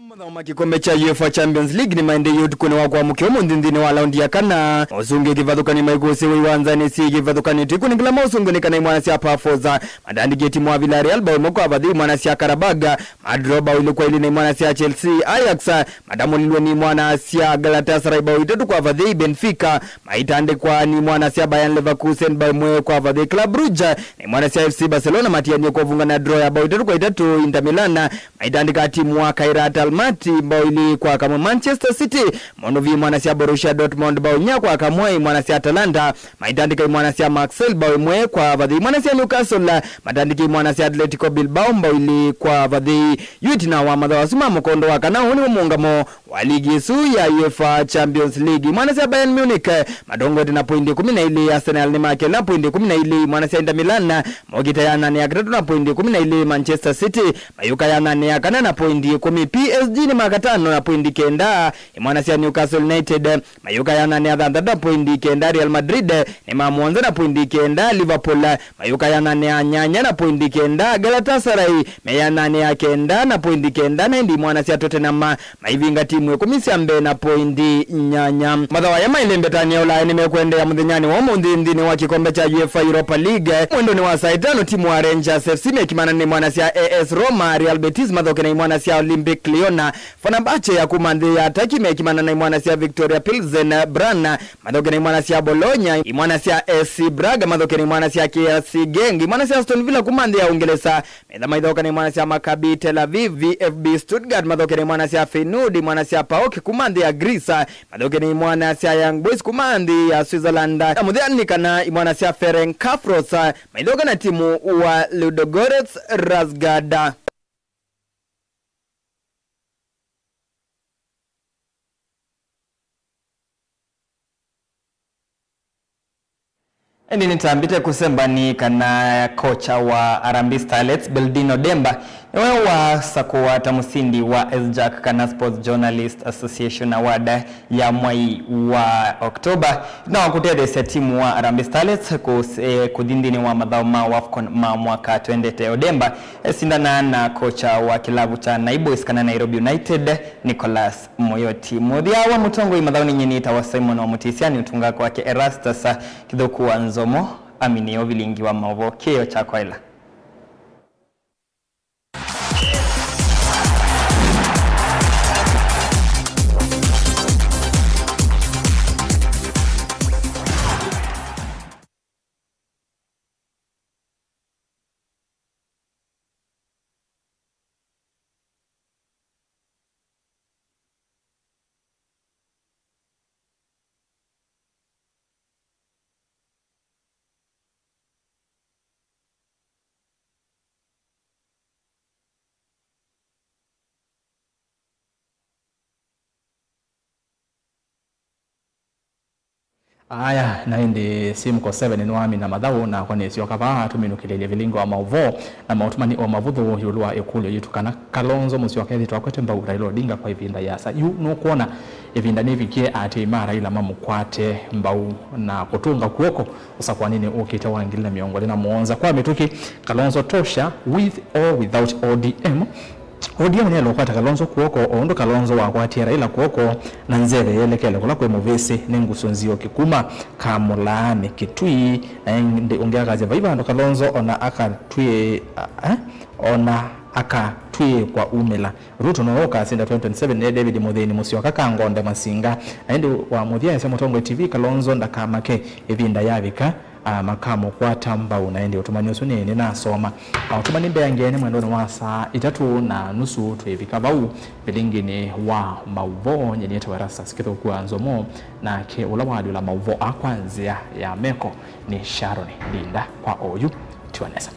Mathaũ ma kĩkombe kya UEFA Champions League nĩmaendeeie ũtukũnĩ wa kwamũkĩa ũmũnthĩ nthĩnĩ wa laundi ya kana. Maũsũngĩo kĩvathũkanyo maikũsĩwe iwanzanĩ syĩ kĩvathũkanyo. Tũikũnĩkĩla maũsũngĩo nĩ kana imwana sya Pafos matandĩkie timu wa Villarreal mbao ĩmwe kwa vathei, imwana sya Karabag madro mbao ilĩ kwa ilĩ na imwana sya Chelsea. Ajax matamũlilwe nĩ imwana sya Galatasaray mbao itatũ kwa vathei. Benfica maitandĩkwa nĩ imwana sya Bayern Leverkusen mbao ĩmwe kwa vathei. Club Brugge na imwana sya F C Barcelona matianie kwa vungana draw ya mbao itatũ kwa itatũ. Inter Milan maitandĩka timu wa Khairat Almaty mbao ilĩ kwa kamwe. Manchester City monovie imwana sya Borussia Dortmund mbao inya kwa kamwe. Imwana sya Atalanta maitandĩka imwana sya Marseille mbao ĩmwe kwa vathei. Imwana sya Newcastle matandĩkie imwana sya Atletico Bilbao mbao ilĩ kwa vathei. Yu ĩtina wa mathaũ asu ma mũkondo wa kana, ũũ nĩw'o mũũngamo wa ligi ĩsu ya UEFA Champions League. Imwana sya Bayern Munich matongoete na poindi ĩkũmi na ilĩ, Arsenal nĩ ma kelĩ na poindi ĩkũmi na ilĩ, imwana sya Inter Milan mokĩte yananĩ ya katatũ na poindi ĩkũmi na ilĩ, Manchester City mayũka yananĩ ya kana na poindi ĩkũmi. P S G Nĩ makatano na poindi kenda, imwana sya Newcastle United mayũka ya nane ya thanthatũ na poindi kenda, Real Madrid nĩ ma mũonza na poindi kenda, Liverpool mayũka ya nane ya nyanya na poindi kenda, Galatasaray me ya nane ya kenda na poindi kenda, na ĩndĩ imwana sya Tottenham maivinga timu ĩkũmi sya mbee na poindi nyanya. Mathaũ aya maĩle mbetanĩ ya Ulaya nĩmekũendeea mũthenyanĩ wa ũmũnthĩ nthĩnĩ wa kĩkombe kya UEFA Europa League. Mwendonĩ wa saa itano, timu wa Rangers F C mekimana na imwana sya A S Roma, Real Betis mathoke na imwana sya Olympic Lyon, Fenerbahce ya kuma nthĩ ya Turkey mekimana na imwana sya Victoria Pilsen, Brann mathoke na imwana sya Bologna, imwana sya A C Braga mathoke na imwana sya K R C Genk, imwana sya Aston Villa kuma nthĩ ya Ũngelesa metha maithoka na imwana sya Maccabi Tel Aviv, V F B Stuttgart mathoke na imwana sya Feyenoord, imwana sya paok kuma nthĩ ya Greece mathoke na imwana sya Young Boys kuma nthĩ ya Switzerland, na mũthya nĩ kana imwana sya Ferencvaros maithoka na timu wa Ludogorets Razgrad. Ĩndĩ nĩtambĩte kũsemba nĩ kana kocha wa Harambee Starlets, Beldin Odemba, nĩwe wasakũwa ta mũsindi wa S J A C kana Sports Journalist Association Award ya mwai wa October, na wa kũtetheesya timu wa Harambee Starlets kũs-, eh, kũthi nthĩnĩ wa mathaũ ma WAFCON ma mwaka twendete. Odemba esindanaa na kocha wa kĩlavu kya Naiboys kana Nairobi United, Nicholas Muyoti. Mũthya wa mũtongoi mathaũnĩ, nyie nĩtawa Simon wa Mũtĩsya, nĩ ũtunga kwake Erastus Kĩthũku wa Nzomo, aminĩo vilingi wa maũvoo kĩĩo kya kwaĩla. Aya, na ĩndĩ Simco seven nĩwamina mathaũ, nakwa nĩsyoka vaa tũminũkĩlĩlye vilingi wa maũvoo na maũtũmani o mavũthũ ĩũlũ wa ĩkũlyo yitũ kana Kalonzo Musyoka ethĩtwe akwete mbau Raila Odinga kwa ĩvinda yĩasa. Yu nũkwona ĩvinda nĩvikie aatĩĩi ma Raila mamũkwate mbau na kũtũnga kw'oko ũsakũanĩnĩ ũkĩte wa ngili na mĩongo ĩlĩ na mũonza? Kwa mĩtũkĩ, Kalonzo tosha, with or without O D M, O D M nĩyaĩle kũkwata Kalonzo kw'oko o ũndũ Kalonzo wakwatie Raila kw'oko na nzeve yelekele kũla kwĩ mũvĩsĩ nĩ Ngusu Nzioki kuma Kamũlaanĩ, Kitui. Na ĩndĩ ũngĩ akasya, vai vandũ Kalonzo ona akatw'ĩ-, eh, ona akatw'ĩĩkwa umĩla. Ruto nowe ũkasinda twenty twenty-seven nĩ David Mũthĩni Mũsyoka Kangonde Masinga. Na ĩndĩ wa mũthya esya Mũtongoi T V, Kalonzo ndakamake, ĩvinda yavika, a, makamũkwata mbau. Na ĩndĩ ũtũmani ũsu nĩ, nĩnasoma. A, ũtũmani mbeange nĩ mwendonĩ wa saa itatũ na nusu twĩvika vau vilinginĩ wa maũvoo. Nyie nĩtawa Erastus Kĩthũku wa Nzomo, nake ũla waalyũla maũvoo aa kwa nzĩa ya meko nĩ Sharon Ndinda. Kwa oyu, tiwa nesa.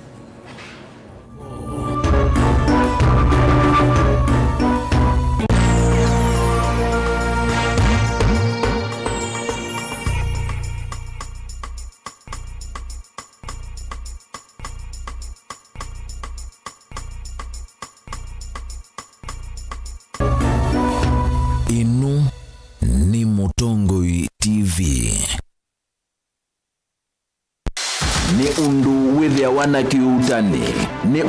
Ĩno nĩ Mũtongoi T V. Nĩ ũndũ wĩthĩawa na kĩuutani, nĩ